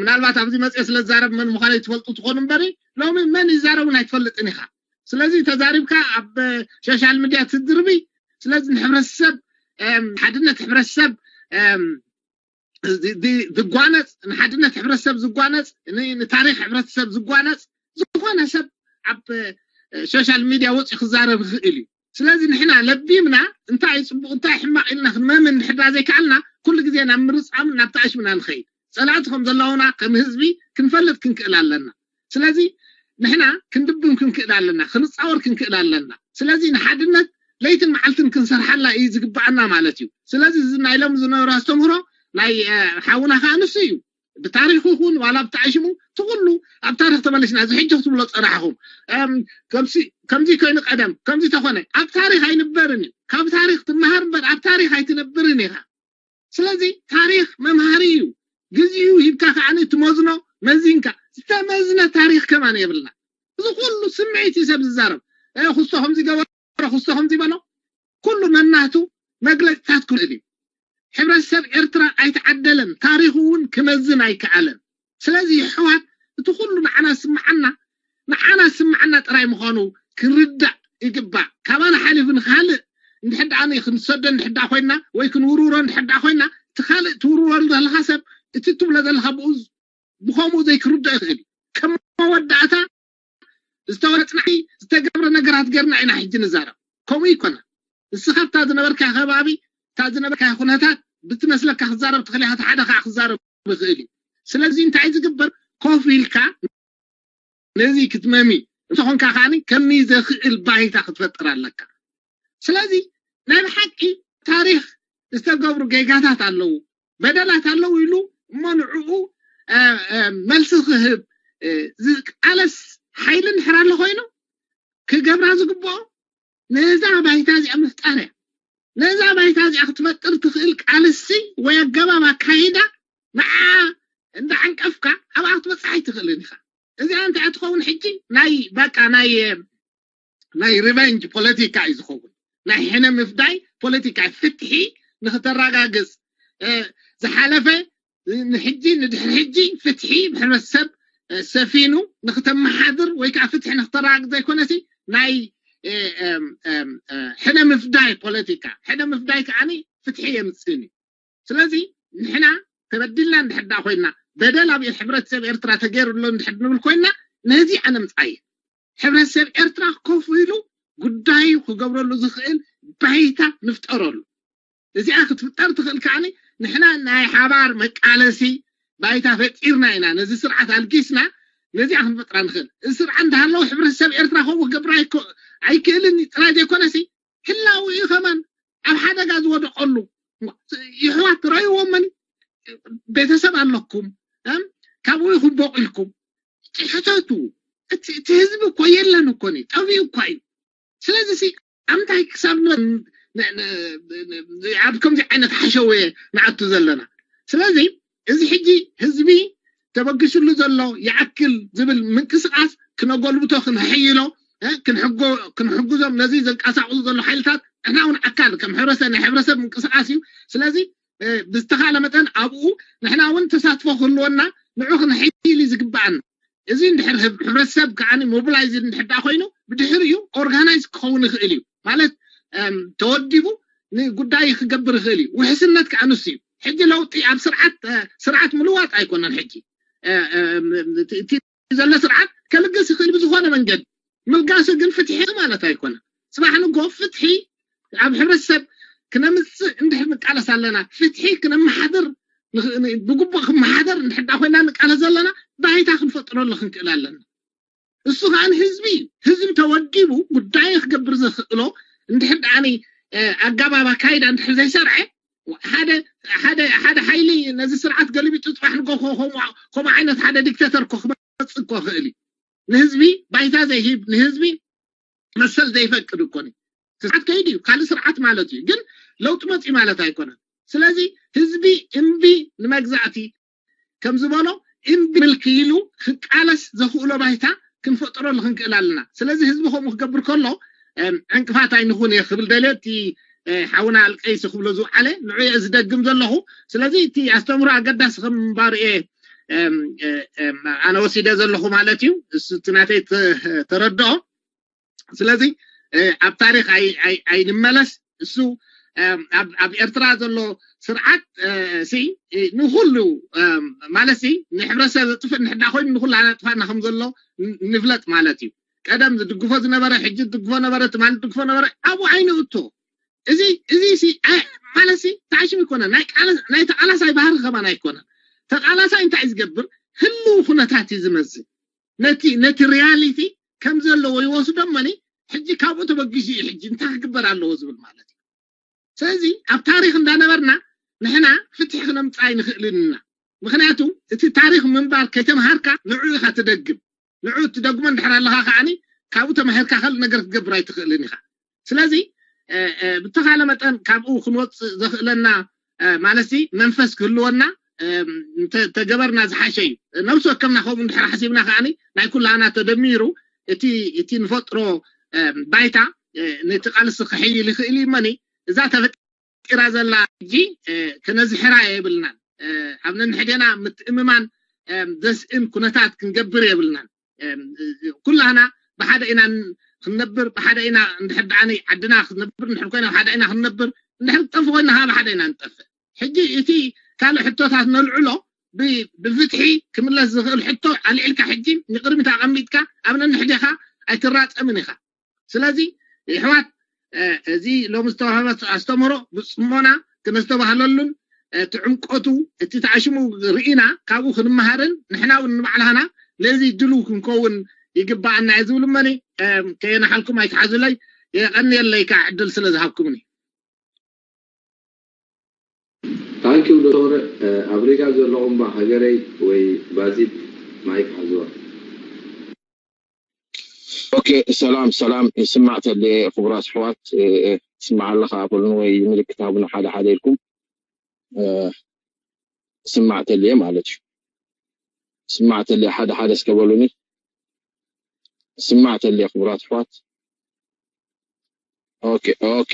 ምናልባት ኣብዚ መፅአ ስለ ዝዛረብ መን ምዃነ ትፈልጡ ትኾኑ እምበሪ ሎሚ መን ይዛረቡን ኣይትፈልጥን ኢኻ። ስለዚ ተዛሪብካ ኣብ ሶሻል ሚድያ ትድርቢ። ስለዚ ንሕብረተሰብ ሓድነት ሕብረተሰብ ዝጓነፅ፣ ንሓድነት ሕብረተሰብ ዝጓነፅ፣ ንታሪክ ሕብረተሰብ ዝጓነፅ ዝኾነ ሰብ ኣብ ሶሻል ሚድያ ወፂኡ ክዛረብ ይኽእል እዩ። ስለዚ ንሕና ለቢምና እንታይ ፅቡቅ እንታይ ሕማቅ ኢልና ክንመምን እንድሕዳ ዘይከኣልና ኩሉ ግዜ ናብ ምርፃምን ናብ ተኣሽምና ንኸይድ። ፀላእቲ ከም ዘለውና ከም ህዝቢ ክንፈልጥ ክንክእል ኣለና። ስለዚ ንሕና ክንድብም ክንክእል ኣለና፣ ክንፃወር ክንክእል ኣለና። ስለዚ ንሓድነት ለይትን መዓልትን ክንሰርሓላ እዩ ዝግባኣና ማለት እዩ። ስለዚ እዚ ናይ ሎም ዝነበረ ኣስተምህሮ ናይ ሓውና ከዓ ንሱ እዩ። ብታሪክ ይኹን ዋላ ብተኣሽሙ ትኩሉ ኣብ ታሪክ ተመለስና እዚ ሕጂ ክትብሎ ፀናሕኹም ከምዚ ኮይኑ ቀደም ከምዚ ተኾነ ኣብ ታሪክ ኣይንበርን እዩ። ካብ ታሪክ ትመሃር እምበር ኣብ ታሪክ ኣይትነብርን ኢኻ። ስለዚ ታሪክ መምሃሪ እዩ። ግዜኡ ሂብካ ከዓ ትመዝኖ መዚንካ ዝተመዝነ ታሪክ ከማን የብልና። እዚ ኩሉ ስምዒት እዩ ሰብ ዝዛረብ። ክስቶ ከምዚ ገበረ ክስቶ ከምዚ በሎ ኩሉ ነናቱ መግለፅታት ክልእል እዩ። ሕብረተሰብ ኤርትራ ኣይተዓደለን፣ ታሪኹ እውን ክመዝን ኣይከኣለን። ስለዚ የሕዋት እቲ ኩሉ ንዓና ዝስምዓና ንዓና ዝስምዓና ጥራይ ምዃኑ ክንርዳእ ይግባእ። ካባና ሓሊፉ ንካልእ እንድሕር ደኣ ክንሰዶ እንድሕር ደኣ ኮይና ወይ ክንውርውሮ እንድሕር ደኣ ኮይና እቲ ካልእ ትውርውረሉ ዘለካ ሰብ እቲ ትብሎ ዘለካ ብኡ ብኸምኡ ዘይክርዶ ይኽእል እዩ። ከም መወዳእታ ዝተወረ ፅናሒ ዝተገብረ ነገራት ገርና ኢና ሕጂ ንዛረብ። ከምኡ ይኮነ። ንስኻ እታ ዝነበርካ ከባቢ እታ ዝነበርካ ኩነታት ብትመስለካ ክዛረብ ትኽእል ኢኻ፣ ሓደ ከዓ ክዛረብ ይኽእል እዩ። ስለዚ እንታይ ዝግበር ኮፍ ኢልካ ነዚ ክትመሚ እንተኾንካ ከዓኒ ከሚ ዘኽእል ባይታ ክትፈጥር ኣለካ። ስለዚ ናይ ብሓቂ ታሪክ ዝተገብሩ ጌጋታት ኣለዉ፣ በደላት ኣለዉ ኢሉ እሞ ንዕኡ መልሲ ክህብ ዝቃለስ ሓይሊ እንድሕር ኣሎ ኮይኑ ክገብራ ዝግብኦ ነዛ ባይታ እዚኣ ምፍጣር እያ። ነዛ ባይታ እዚኣ ክትፈጥር ትኽእል ቃልሲ ወይ ኣገባብ ኣካይዳ ንዓ እንዳ ዓንቀፍካ ኣብኣ ክትበፅሕ ኣይትኽእልን ኢኻ። እዚኣ እንታይ ትኸውን ሕጂ ናይ በቃ ናይ ናይ ሪቨንጅ ፖለቲካ እዩ ዝኸውን። ናይ ሕነ ምፍዳይ ፖለቲካ ፍትሒ ንክተረጋግፅ ዝሓለፈ ንሕጂ ንድሕሪ ሕጂ ፍትሒ ብሕብረተሰብ ሰፊኑ ንክተመሓድር ወይ ከዓ ፍትሒ ንክተረጋግፅ ዘይኮነሲ ናይ ሕነ ምፍዳይ ፖለቲካ። ሕነ ምፍዳይ ከዓኒ ፍትሒ የምፅእን እዩ። ስለዚ ንሕና ተበዲልና እንድሕር ደኣ ኮይና በደል ኣብ ሕብረተሰብ ኤርትራ ተገይሩ ኣሎ እንድሕር ንብል ኮይና ነዚ ኣነ ምፅኣይ ሕብረተሰብ ኤርትራ ኮፍ ኢሉ ጉዳዩ ክገብረሉ ዝኽእል ባይታ ንፍጠረሉ። እዚኣ ክትፍጠር ትኽእል ከዓኒ ንሕና ናይ ሓባር መቃለሲ ባይታ ፈጢርና ኢና ነዚ ስርዓት ኣልጊስና ነዚኣ ክንፈጥራ ንኽእል። እዚ ስርዓት እንዳሃለዉ ሕብረተሰብ ኤርትራ ከምኡ ክገብር ኣይክእልን ጥራይ ዘይኮነሲ ህላዊ እዩ ከማን ኣብ ሓደጋ ዝወደቀሉ ይሕዋት ትረእይዎምን ቤተሰብ ኣለኩም ካብኡ ይኹን ቦቂልኩም ሕተቱ። እቲ ህዝቢ እኮ የለን እኮ ጠፊኡ እኳ እዩ። ስለዚ ኣምታይ ክሳብ ኣብ ከምዚ ዓይነት ሓሸወ ንኣቱ ዘለና። ስለዚ እዚ ሕጂ ህዝቢ ተበግሽሉ ዘሎ ይኣክል ዝብል ምንቅስቃስ ክነጎልብቶ ክንሕይሎ ክንሕግዞም ነዚ ዘንቀሳቅሱ ዘሎ ሓይልታት ንሕና እውን ኣካል ከም ሕብረተሰብ ናይ ሕብረተሰብ ምንቅስቃስ እዩ። ስለዚ ብዝተኻለ መጠን ኣብኡ ንሕና እውን ተሳትፎ ክህልወና ንዑ ክንሕይል እዩ ዝግባኣና። እዚ እንድሕር ህብ- ሕብረተሰብ ከዓ ሞቢላይዝ እንድሕር ደኣ ኮይኑ ብድሕሪኡ ኦርጋናይዝ ክኸውን ይኽእል እዩ ማለት እም፣ ተወዲቡ ንጉዳይ ክገብር ይኽእል እዩ። ውሕስነት ከዓ ንሱ እዩ። ሕጂ ለውጢ ኣብ ስርዓት እ፣ ስርዓት ምልዋጥ ኣይኮነን። ሕጂ እ፣ እ፣ እቲ እቲ ዘሎ ስርዓት ከልግስ ይኽእል ብዝኾነ መንገዲ። ምልጋሱ ግን ፍትሒ ማለት ኣይኮነን። ፅባሕ ንጎ ፍትሒ ኣብ ሕብረተሰብ ክነምፅእ እንድሕር ንቃለስ ኣለና፣ ፍትሒ ክነመሓድር ንኽ- ን- ብግቡእ ክመሓደር እንድሕር ደኣ ኮይና ንቃለስ ዘለና ባይታ ክንፈጥረሉ ክንክእል ኣለና። እሱ ከዓ ንህዝቢ እዩ። ህዝቢ ተወዲቡ ጉዳዩ ክገብር ዘኽእሎ እንድሕር ደኣ ኣጋባብ ኣካይዳ እንድሕር ዘይሰርዐ ሓደ ሓደ ሓደ ሓይሊ ነዚ ስርዓት ገሊቢጡ ፅባሕ ንጎ ከምኡ ዓይነት ሓደ ዲክተተር እኮ ክመፅእ እኮ ይኽእል እዩ። ንህዝቢ ባይታ ዘይሂብ ንህዝቢ መሰል ዘይፈቅድ እኮ እዩ። ስርዓት ከይዱ እዩ ካልእ ስርዓት ማለት እዩ። ግን ለውጢ መፅኡ ማለት ኣይኮነን። ስለዚ ህዝቢ እምቢ ንመግዛእቲ ከም ዝበሎ እምቢ ምልክ ኢሉ ክቃለስ ዘኽእሎ ባይታ ክንፈጥረሉ ክንክእል ኣለና። ስለዚ ህዝቢ ከምኡ ክገብር ከሎ ዕንቅፋት ኣይንኹን እየ ክብል ደልየ እቲ ሓውና ኣልቀይሲ ክብሎ ዝውዓለ ንዑ እየ ዝደግም ዘለኹ። ስለዚ እቲ ኣስተምህሮ ኣገዳሲ ከም ምንባሩ እየ ኣነ ወሲደ ዘለኹ ማለት እዩ። እሱ እቲ ናተይ ተረድኦ። ስለዚ ኣብ ታሪክ ኣይንመለስ። እሱ ኣብ ኤርትራ ዘሎ ስርዓት ሲ ንኩሉ ማለት ሲ ንሕብረተሰብ ዘጥፍእ ንሕዳ ኮይኑ ንኩሉ ኣናጥፋና ከም ዘሎ ንፍለጥ ማለት እዩ። ቀደም ዝድግፎ ዝነበረ ሕጂ ዝድግፎ ነበረ፣ ትማሊ ዝድግፎ ነበረ፣ ኣብኡ ኣይንእቶ። እዚ እዚ ሲ ማለት ሲ ተዓሽም ይኮነ ናይ ተቃላሳይ ባህሪ ከማን ኣይኮነን። ተቃላሳይ እንታይ ዝገብር ህልው ኩነታት እዩ ዝመዝን። ነቲ ነቲ ሪያሊቲ ከም ዘለዎ ይወስዶ እመኒ ሕጂ ካብኡ ተበጊሱ እዩ ሕጂ እንታይ ክግበር ኣለዎ ዝብል ማለት እዩ። ስለዚ ኣብ ታሪክ እንዳነበርና ንሕና ፍትሒ ክነምፅእ ኣይንኽእልን ኢና። ምክንያቱ እቲ ታሪክ ምንባር ከይተምሃርካ ንዑ ኢካ ትደግም። ንዑ ትደግሞ እንድሕር ኣለካ ከዓኒ ካብኡ ተማሂርካ ካልእ ነገር ክትገብር ኣይትኽእልን ኢካ። ስለዚ ብተኻለ መጠን ካብኡ ክንወፅእ ዘኽእለና ማለት መንፈስ ክህልወና ተገበርና ዝሓሸ እዩ። ነብሲ ወከምና ከምኡ እንድሕር ሓሲብና ከዓኒ ናይ ኩላና ተደሚሩ እቲ እቲ ንፈጥሮ ባይታ ነቲ ቃልሲ ክሕይል ይኽእል እዩ። መኒ እዛ ተፈጢራ ዘላ ሕጂ ክነዝሕራ የብልናን። ኣብ ነንሕዴና ምትእምማን ዘስእን ኩነታት ክንገብር የብልናን። ኩላና ብሓደ ኢና ክንነብር፣ ብሓደ ኢና እንድሕር ደኣ ዓድና ክትነብር እንድሕር ኮይና ብሓደ ኢና ክንነብር፣ እንድሕር ክጠፍ ኮይና ከዓ ብሓደ ኢና ንጠፍእ። ሕጂ እቲ ካልእ ሕቶታት ነልዕሎ ብፍትሒ ክምለስ ዝኽእል ሕቶ ኣልዒልካ ሕጂ ንቅድሚት ኣቐሚጥካ ኣብ ነንሕዴኻ ኣይትራጸምን ኢኻ። ስለዚ ይሕዋት እዚ ሎም ዝተዋህበ ኣስተምህሮ ብፅሞና ክነስተባህለሉን እቲ ዕምቆቱ እቲ ተዓሽሙ ርኢና ካብኡ ክንመሃርን ንሕና እውን ንባዕላና ነዚ ድልው ክንከውን ይግባኣና እየ ዝብል እመኒ። ከየናሓልኩም ኣይትሓዙለይ። የቐንየለይ ከዓ ዕድል ስለ ዝሃብኩምኒ። ታንኪው ዶክተር። ኣብ ሪጋ ዘለኹም ሃገረይ ወይ ባዚት ማይክ ሓዝዋ። ኦኬ ሰላም ሰላም ይስማዕ ተልየ ክቡራት ኣሕዋት ትስማዕ ኣለኻ በሉኒ ወይ ምልክት ሃቡኒ ሓደ ሓደ ኢልኩም ስማዕ ተልየ ማለት እዩ። ስማዕ ተልየ ሓደ ሓደ እስከ በሉኒ። ስማዕ ተልየ ክቡራት ኣሕዋት ኦኬ ኦኬ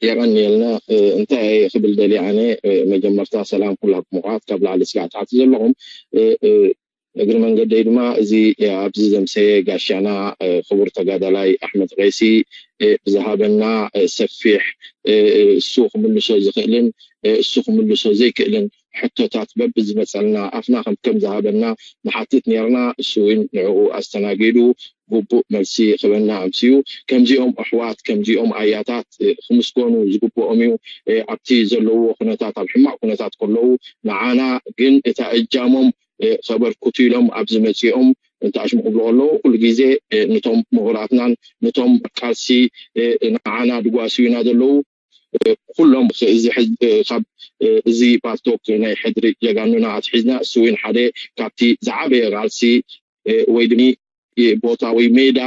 የቐንየልና። እንታይ ክብል ደልየ ኣነ መጀመርታ ሰላም ኩላኩም ምኹዓት ካብ ላዕሊ ስጋዕ ታሕቲ ዘለኹም እግሪ መንገደይ ድማ እዚ ኣብዚ ዘምሰየ ጋሻና ክቡር ተጋዳላይ ኣሕመድ ቀይሲ ብዝሃበና ሰፊሕ እሱ ክምልሶ ዝኽእልን እሱ ክምልሶ ዘይክእልን ሕቶታት በብዝመፀልና ኣፍና ከም ከም ዝሃበና ንሓትት ነርና። እሱ እውን ንዕኡ ኣስተናጊዱ ግቡእ መልሲ ክበና ኣምስዩ። ከምዚኦም ኣሕዋት ከምዚኦም ኣያታት ክምስገኑ ዝግብኦም እዩ። ኣብቲ ዘለውዎ ኩነታት ኣብ ሕማቕ ኩነታት ከለዉ ንዓና ግን እታ እጃሞም ከበርክቱ ኢሎም ኣብዚ መፂኦም እንተ ኣሽሙ ክብሉ ከለዉ ኩሉ ግዜ ነቶም ምሁራትናን ነቶም ቃልሲ ንዓና ድጓስዩና ዘለዉ ኩሎም እዚ ካብ እዚ ፓልቶክ ናይ ሕድሪ ጀጋኑና ኣትሒዝና እሱ እውን ሓደ ካብቲ ዝዓበየ ቃልሲ ወይ ድማ ቦታ ወይ ሜዳ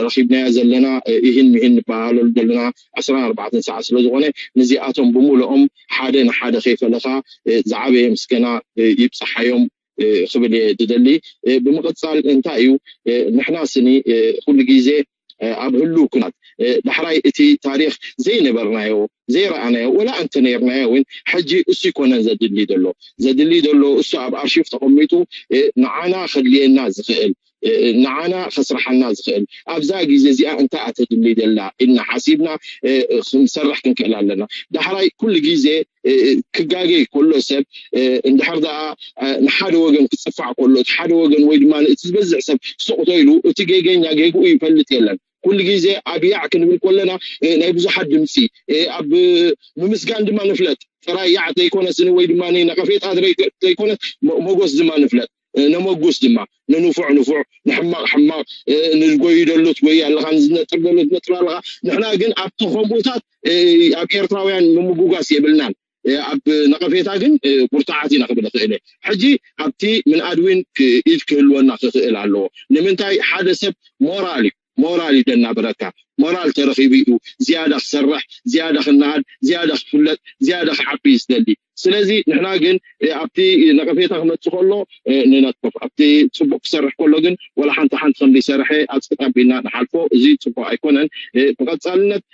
ረኺብናዮ ዘለና ይህን ምሂን ንበሃለሉ ዘለና ዓስራን ኣርባዕተን ሰዓት ስለ ዝኾነ ነዚኣቶም ብምልኦም ሓደ ንሓደ ከይፈለኻ ዝዓበየ ምስገና ይብፅሓዮም ክብል እየ ዝደሊ። ብምቕፃል እንታይ እዩ ንሕና ስኒ ኩሉ ግዜ ኣብ ህሉ ኩናት ዳሕራይ እቲ ታሪክ ዘይነበርናዮ ዘይረኣናዮ ወላ እንተነርናዮ እውን ሕጂ እሱ ይኮነን ዘድሊ ዘሎ ዘድሊ ዘሎ እሱ ኣብ ኣርሺፍ ተቐሚጡ ንዓና ከድልየና ዝኽእል ንዓና ከስርሓና ዝኽእል ኣብዛ ግዜ እዚኣ እንታይ ኣተድሊ ደላ ኢልና ሓሲብና ክንሰርሕ ክንክእል ኣለና። ዳሕራይ ኩሉ ግዜ ክጋገይ ከሎ ሰብ እንድሕር ደኣ ንሓደ ወገን ክፅፋዕ ከሎ እቲ ሓደ ወገን ወይ ድማ እቲ ዝበዝሕ ሰብ ሱቕ ተይሉ እቲ ጌገኛ ጌግኡ ይፈልጥ የለን። ኩሉ ግዜ ኣብያዕ ክንብል ከለና ናይ ብዙሓት ድምፂ ኣብ ምምስጋን ድማ ንፍለጥ ጥራይ ያዕ ዘይኮነስ ወይ ድማ ነቐፌጣ ዘይኮነስ መጎስ ድማ ንፍለጥ ነመጉስ ድማ ንንፉዕ ንፉዕ ንሕማቕ ሕማቕ ንጎዩ ደሎ ትጎይ ኣለኻ ንዝነጥር ደሎ ትነጥር ኣለኻ ንሕና ግን ኣብቲ ከምኡታት ኣብ ኤርትራውያን ምምጉጋስ የብልናን ኣብ ነቐፌታ ግን ብርቱዓት ኢና ክብል እኽእል ሕጂ ኣብቲ ምንኣድ እውን ኢድ ክህልወና ክኽእል ኣለዎ ንምንታይ ሓደ ሰብ ሞራል እዩ ሞራል እዩ ደናብረካ ሞራል ተረኺቡ እዩ ዝያዳ ክሰርሕ ዝያዳ ክነኣድ ዝያዳ ክፍለጥ ዝያዳ ክዓቢ እዩ ዝደሊ ስለዚ ንሕና ግን ኣብቲ ነቐፌታ ክመፅእ ከሎ ንነጥፍ ኣብቲ ፅቡቅ ክሰርሕ ከሎ ግን ወላ ሓንቲ ሓንቲ ከም ዘይሰርሐ ኣብ ፀጣ ቢልና ንሓልፎ እዚ ፅቡቅ ኣይኮነን ብቀፃልነት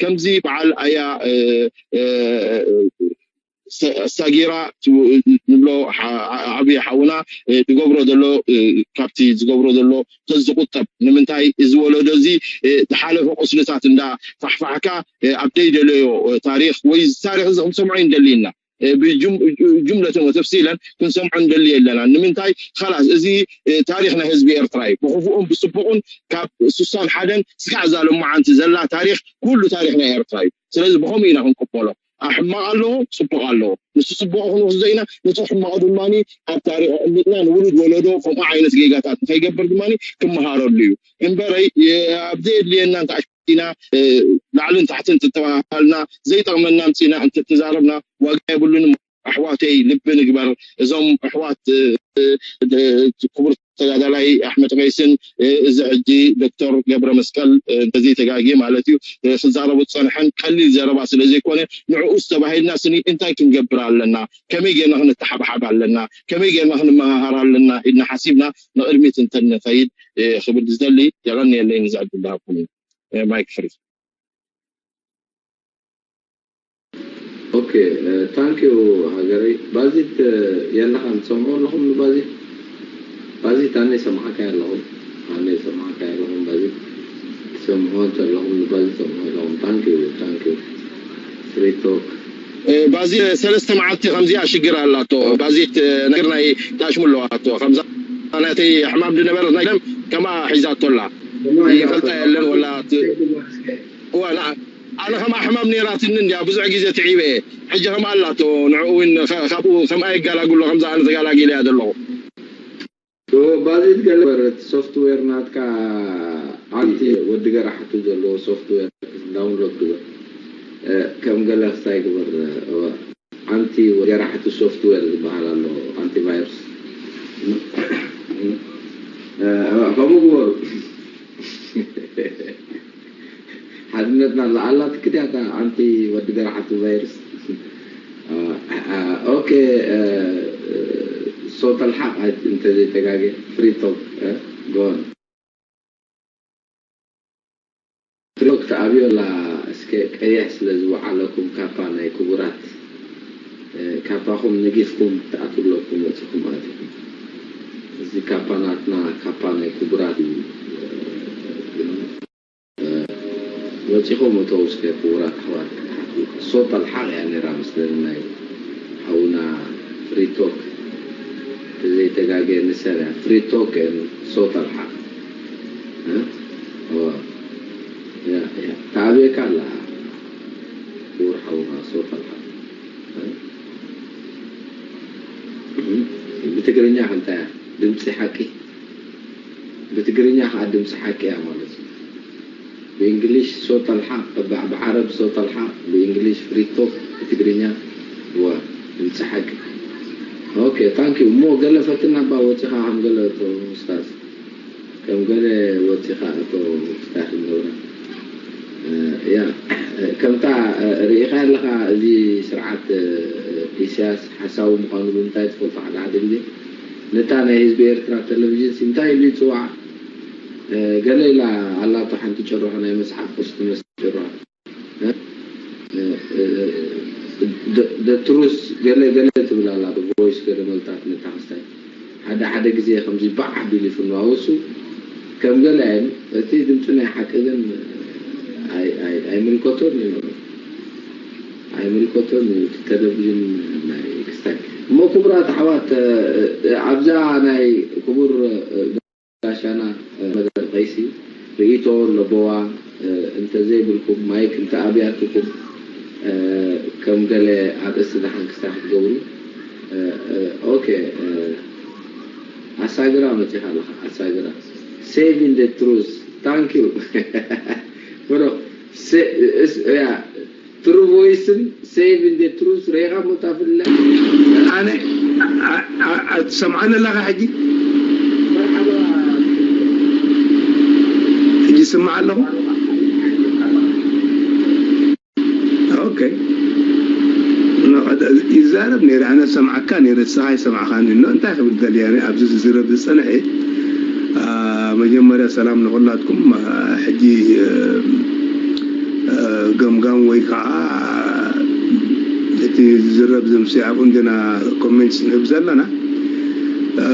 ከምዚ በዓል ኣያ ሰ- ሳጊራ ትብ- ንብሎ ሓ- ዓብዪ ሓውና እ፣ ዝገብሮ ዘሎ እ፣ ካብቲ ዝገብሮ ዘሎ ተዝቁጠብ። ንምንታይ እዚ ወለዶ እዚ እ፣ ዝሓለፈ ቁስልታት እንዳ ፋሕፋሕካ እ፣ ኣብ ደይደለዮ እ፣ ታሪኽ ወይ እዚ ታሪኽ እዚ ክንሰምዖ ይንደሊ ኢና። እ፣ ብጅም- ጅምለትን ወተፍሲለን ክንሰምዖ ንደሊ የለና። ንምንታይ ኸላስ እዚ እ፣ ታሪኽ ናይ ህዝቢ ኤርትራ እዩ። ብኽፉኡን ብፅቡቑን ካብ ስሳን ሓደን ስጋዕ እዛ ልማዓንቲ ዘላ ታሪኽ ኩሉ ታሪኽ ናይ ኤርትራ እዩ። ስለዚ ብኸምኡ ኢና ክንቅበሎ። ኣሕማቕ ኣለዎ፣ ጽቡቕ ኣለዎ። ንሱ ጽቡቕ ክንወስዶ ኢና፣ ነቲ ሕማቕ ድማ ኣብ ታሪኽ ኣቐሚጥና ንውሉድ ወለዶ ከምኡ ዓይነት ጌጋታት ንኸይገብር ድማ ክመሃረሉ እዩ። እምበረይ የ- ኣብ ዘየድልየና እንተኣቲና እ፣ ላዕልን ታሕትን ተተባሃልና ዘይጠቕመና ኣምጺና እንተተዛረብና ዋጋ የብሉን። ኣሕዋተይ ልቢ ንግበር። እዞም ኣሕዋት እ፣ እ፣ እ፣ ክቡር ተጋዳላይ ኣሕመድ ቀይስን እ፣ እዚ ሕጂ ዶክተር ገብረ መስቀል እ፣ እንተዘይተጋግየ ማለት እዩ እ፣ ክዛረቡ ዝጸንሐን ቀሊል ዘረባ ስለ ዘይኮነ ንዕኡስ ተባሂልና ስኒ እንታይ ክንገብር ኣለና፣ ከመይ ጌርና ክንተሓባሓብ ኣለና፣ ከመይ ጌርና ክንመሃሃር ኣለና ኢልና ሓሲብና ንቕድሚት እንተንኸይድ እ፣ ክብል ዝደሊ። የቐንየለይ ንዚ ዕድል ዝሃብኩምኒ። እ፣ ማይክ ፍሪ። ኦኬ ታንኪዩ ሃገረይ። ባዚት የለኻን ትሰምዑ ኣለኹም ንባዚት? ባዚት ኣነ ይሰምዓካ ኣለኹም ኣነ ይሰምዓካ ኣለኹም ባዚት ትሰምዑ እንተለኹም ንባዚት ትሰምዑ ኣለኹም። ታንኪዩ ታንኪዩ ፍሪ ቶክ። ባዚ ሰለስተ መዓልቲ ከምዚኣ ሽግር ኣላቶ። ባዚት ነገር ናይ ታሽሙ ኣለዋቶ። ከምዛ ናተይ ሕማም ዝነበረት ናይ ደም ከምኣ ሒዛቶ ኣላ። ይፈልጣ የለን ወላ ት- እዋ ንዓ- ኣነ ከምኣ ሕማም ነይራትኒ እንድያ ብዙሕ ግዜ ትዒበ እየ። ሕጂ ከምኣ ኣላቶ። ንዕኡ እውን ከ- ካብኡ ከምኣ ይገላግሎ ከምዛ ኣነ ተገላጊለ እያ ዘለኹ። ባዚት ገለ በረት ሶፍትዌር ናትካ ኣንቲ ወዲ ገራሕቱ ዘለዎ ሶፍትዌር ዳውንሎድ ግበር። እ፣ ከም ገለ ክስታይ ግበር። እ፣ ኣንቲ ወዲ ገራሕቱ ሶፍትዌር ዝበሃል ኣሎ ኣንቲቫይረስ። እ፣ ከምኡ ግበሩ። ሓድነትና ኣላ ኣላ ትክድያታ ኣንቲ ወዲ ገራሓቱ ቫይረስ። ኦኬ ሶተል ሓቅ እንተዘይተጋገ ፍሪቶክ ጎን ፍሪቶክ ተኣብዮ ኣላ። እስከ ቀይሕ ስለ ዝወዓለኩም ካፓ ናይ ክቡራት ካፓኹም ነጊፍኩም ትኣትውለኩም ወፂኹም ኣቲኹም። እዚ ካፓ ናትና ካፓ ናይ ክቡራት እዩ። ወፂኹም እተው እስከ ክቡራት ኣሕዋት ክትሓቱ። ሶት ኣልሓቕ እያ ነይራ መስለኒ ናይ ሓውና ፍሪቶክ ተዘይተጋገ ንሰብ እያ። ፍሪቶክ ሶት ኣልሓቕ ተኣብየካ ኣላ ክቡር ሓውና ሶት ኣልሓቕ። ብትግርኛ ከምታ እያ ድምፂ ሓቂ ብትግርኛ ከዓ ድምፂ ሓቂ እያ ማለት እዩ። ብእንግሊሽ ሶት ኣልሓቅ ብዓረብ ሶት ኣልሓቅ ብእንግሊሽ ፍሪቶክ ብትግርኛ ዋ ድምፂ ሓቂ። ኦኬ ታንክ ዩ እሞ ገለ ፈትና ባ ወፂኻ ከም ገለ ኡስታዝ ከም ገለ ወፂኻ እቶ ስታክ ንገብራ ያ ከምታ ርኢኻ ኣለኻ እዚ ስርዓት ኢሳያስ ሓሳዊ ምዃኑ ብምንታይ ትፈልጦ ሓደ ሓደ ግዜ ነታ ናይ ህዝቢ ኤርትራ ቴሌቪዥን ሲ እንታይ ኢሉ ይፅዋዓ ገለ ኢላ ኣላቶ ሓንቲ ጭርሖ ናይ መፅሓፍ ቅዱስ ትመስል ጭርሖ the truth ገለ ገለ ትብል ኣላ voice ገለ መልታት ነታ ክስታይ ሓደ ሓደ ግዜ ከምዚ ባዕ ኣቢሉ ይፍንዋ ወሱ ከም ገለ ኣይም እቲ ድምፂ ናይ ሓቂ ግን ኣይምልከቶን እዩ ኣይምልከቶን እዩ እቲ ቴሌቪዥን ናይ ክስታይ እሞ ክቡራት ኣሕዋት ኣብዛ ናይ ክቡር ጋሻና መደብ ቀይሲ ርእይቶ ለቦዋ እንተዘይብልኩም ማይክ እንተኣብያትኩም ከም ገለ ኣርእስቲ ደሓን ክስታይ ክትገብሩ ኦኬ ኣሳግራ መፂኻ ኣለኻ ኣሳግራ saving the truth thank you ብሮ ትሩ ቮይስን saving the truth ሬኻ ሞታ ፍለ ኣነ ትሰምዓኒ ኣለኻ ሕጂ ሕጂ ስማዕ ኣለኹ ኦኬ ይዛረብ ነይረ ኣነ ሰምዓካ ነይረ ንስኻ ይሰማዕካኒ እኖ እንታይ ክብል ደልያ ኣብዚ ዝዝረብ ዝፀንሐ መጀመርያ ሰላም ንኩላትኩም ሕጂ ገምጋም ወይ ከዓ ዝዝረብ ዝምሲ ኣብኡ እንደና ኮሜንትስ ንህብ ዘለና። እ፣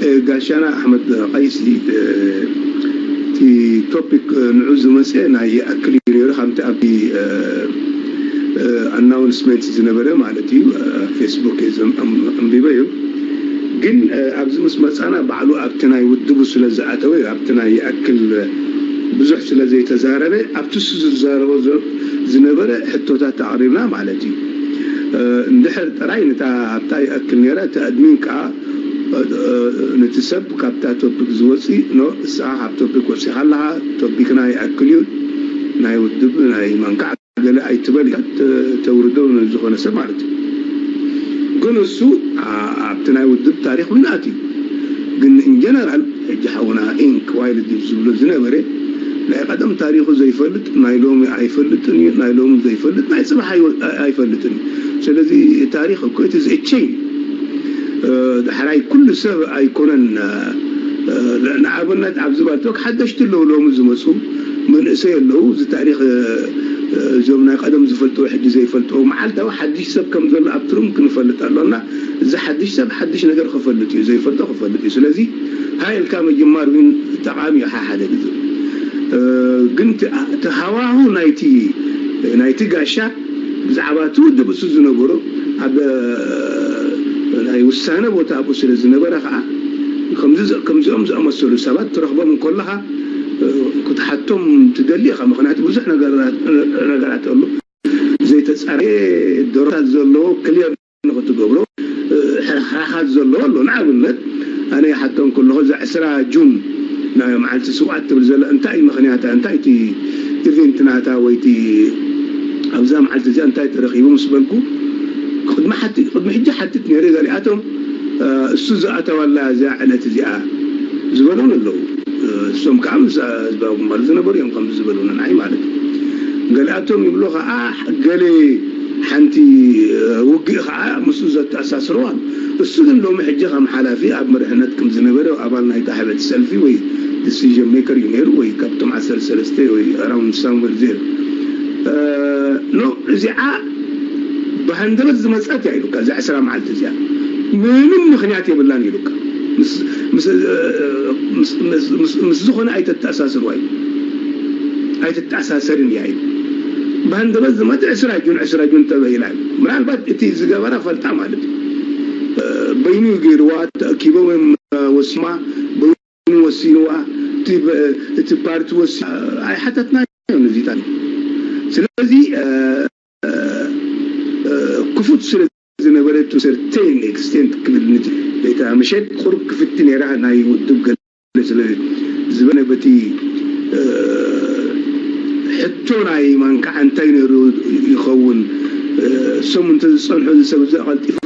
እ፣ ጋሻና ኣሕመድ ቀይሲ፣ እ፣ እቲ ቶፒክ፣ እ፣ ንዑ ዝመፀ ናይ ይኣክል እዩ ነይሩ። ከምቲ ኣብቲ፣ እ፣ እ፣ ኣናውንስመንት ዝነበረ ማለት እዩ። እ፣ ፌስቡክ እየ ዘም-፣ ኣም-፣ ኣንቢበ እዩ። ግን፣ እ፣ ኣብዚ ምስ መፃና ባዕሉ ኣብቲ ናይ ውድቡ ስለ ዝኣተወ፣ ኣብቲ ናይ ይኣክል ብዙሕ ስለ ዘይተዛረበ፣ ኣብቲ እሱ ዝዛረቦ ዘ-፣ ዝነበረ ሕቶታት ኣቕሪብና ማለት እዩ። እ፣ እንድሕር ጥራይ ነታ ኣብታ ይኣክል ነይራ፣ እቲ ኣድሚን ከዓ፣ እ፣ እ፣ ነቲ ሰብ ካብታ ቶፒክ ዝወፂ፣ ኖ፣ ንስኻ ካብ ቶፒክ ወፂኻ ኣለኻ፣ ቶፒክና ይኣክል እዩ፣ ናይ ውድብ፣ ናይ መንካዕ ገለ ኣይትበል ኢልካ ተ-፣ ተውርዶ ንዝኾነ ሰብ ማለት እዩ። ግን እሱ፣ ኣ-፣ ኣብቲ ናይ ውድብ ታሪኽ ምንኣት እዩ። ግን ኢን ጀነራል፣ ሕጂ ሓውና ኢንክ ዋይልድ ዝብሎ ዝነበረ፣ ናይ ቀደም ታሪኹ ዘይፈልጥ፣ ናይ ሎሚ ኣይፈልጥን እዩ፣ ናይ ሎሚ ዘይፈልጥ፣ ናይ ጽባሕ ኣይ-፣ ኣይፈልጥን እዩ። ስለዚ ታሪኽ እኮ እቲ ዝእቸይ እዩ። እ፣ ዳሕራይ ኩሉ ሰብ ኣይኮነን። እ፣ እ፣ ንኣብነት ኣብዚ ባልቶክ ሓደሽቲ ኣለዉ፣ ሎሚ ዝመፁ መንእሰይ ኣለዉ። እዚ ታሪኽ፣ እ፣ እ፣ እዞም ናይ ቀደም ዝፈልጥዎ ሕጂ ዘይፈልጥዎ፣ መዓልታዊ ሓድሽ ሰብ ከም ዘሎ ኣብቲ ሩም ክንፈልጥ ኣሎና። እዚ ሓድሽ ሰብ ሓድሽ ነገር ክፈልጥ እዩ፣ ዘይፈልጦ ክፈልጥ እዩ። ስለዚ ሃይ ኢልካ ምጅማር እውን ጠቓሚ እዩ፣ ሓሓደ ግዜ። እ፣ ግን እቲ፣ እቲ ሃዋሁ ናይቲ፣ ናይቲ ጋሻ ብዛዕባ እቲ ውድብ እሱ ዝነበሮ ኣብ፣ እ፣ ናይ ውሳነ ቦታ ኣብኡ ስለ ዝነበረ ከዓ ከምዚ፣ ከምዚኦም ዝኣመሰሉ ሰባት ትረኽቦም እንከለኻ፣ እ፣ ክትሓቶም ትደሊ ኢኻ። ምኽንያቱ ብዙሕ ነገራት፣ ነገራት ኣሎ። ዘይተጻረየ ደሮታት ዘለዎ ክሊር ንኽትገብሮ፣ እ፣ ሕርሓኻት ዘለዎ ኣሎ። ንኣብነት፣ ኣነ ይሓቶም ከለኹ፣ እዛ ዕስራ ጁን ናይ መዓልቲ ስውኣት ትብል ዘላ እንታይ እዩ ምኽንያታ? እንታይ እቲ ኢቨንት ናታ ወይ እቲ ኣብዛ መዓልቲ እዚኣ እንታይ ተረኺቡ ምስ በልኩ፣ ቅድሚ ሓቲ-፣ ቅድሚ ሕጂ ሓትት ነይረ። ገሊኣቶም፣ እ፣ እሱ ዝኣተዋላ እዚኣ ዕለት እዚኣ ዝበሉን ኣለዉ። እ፣ እሶም ከዓ ምስ ህዝባዊ ግንባር ዝነበሩ እዮም ከምዚ ዝበሉና ንዓይ ማለት እዩ። ገሊኣቶም ይብሉ ከዓ ገለ ሓንቲ፣ እ፣ ውግእ ከዓ ምስኡ ዘተኣሳስርዋ። እሱ ግን ሎሚ ሕጂ ከም ሓላፊ ኣብ መሪሕነት ከም ዝነበረ ኣባል ናይታ ሕብረት ሰልፊ ወይ ዲሲዥን ሜከር እዩ ነይሩ፣ ወይ ካብቶም ዓሰርተ ሰለስተ ወይ ኣራውንድ ሳምዌር ዜሮ። እ፣ ኖ፣ እዚኣ ብሃንደበት ዝመጸት እያ ኢሉካ። እዛ ዕስራ መዓልቲ እዚኣ ምንም ምኽንያት የብላን ኢሉካ። ምስ፣ ምስ፣ እ፣ ምስ፣ ምስ፣ ምስ፣ ምስ ዝኾነ ኣይተተኣሳስርዋ እዩ። ኣይትተኣሳሰርን እያ ኢሉ። ብሃንደበት ዝመጽእ ዕስራ ጁን፣ ዕስራ ጁን ተበሂላ እዩ። ምናልባት እቲ ዝገበራ ፈልጣ ማለት እዩ። እ፣ በይኑ ገይርዋ፣ ተኣኪቦም እዮም፣ እ፣ ወሲማ፣ በይኑ ወሲንዋ፣ እቲ በ-፣ እቲ ፓርቲ ወሲ-፣ ኣይሓተትና እዮም እዚ ታሪኽ። ስለዚ፣ እ፣ እ፣ እ፣ ክፉት ስለ ዝነበረ to certain extent ክብል ንት-፣ ቤታ ምሸት ቁሩብ ክፍቲ ነይራ ናይ ውድብ ገለ ስለ ዝበነ በቲ፣ እ፣ ሕቶ ናይ ማንካዓ እንታይ ነይሩ ይኸውን? እ፣ እሶም እንተ ዝጸንሑ እዚ ሰብ እዚ ኣቐልጢፉ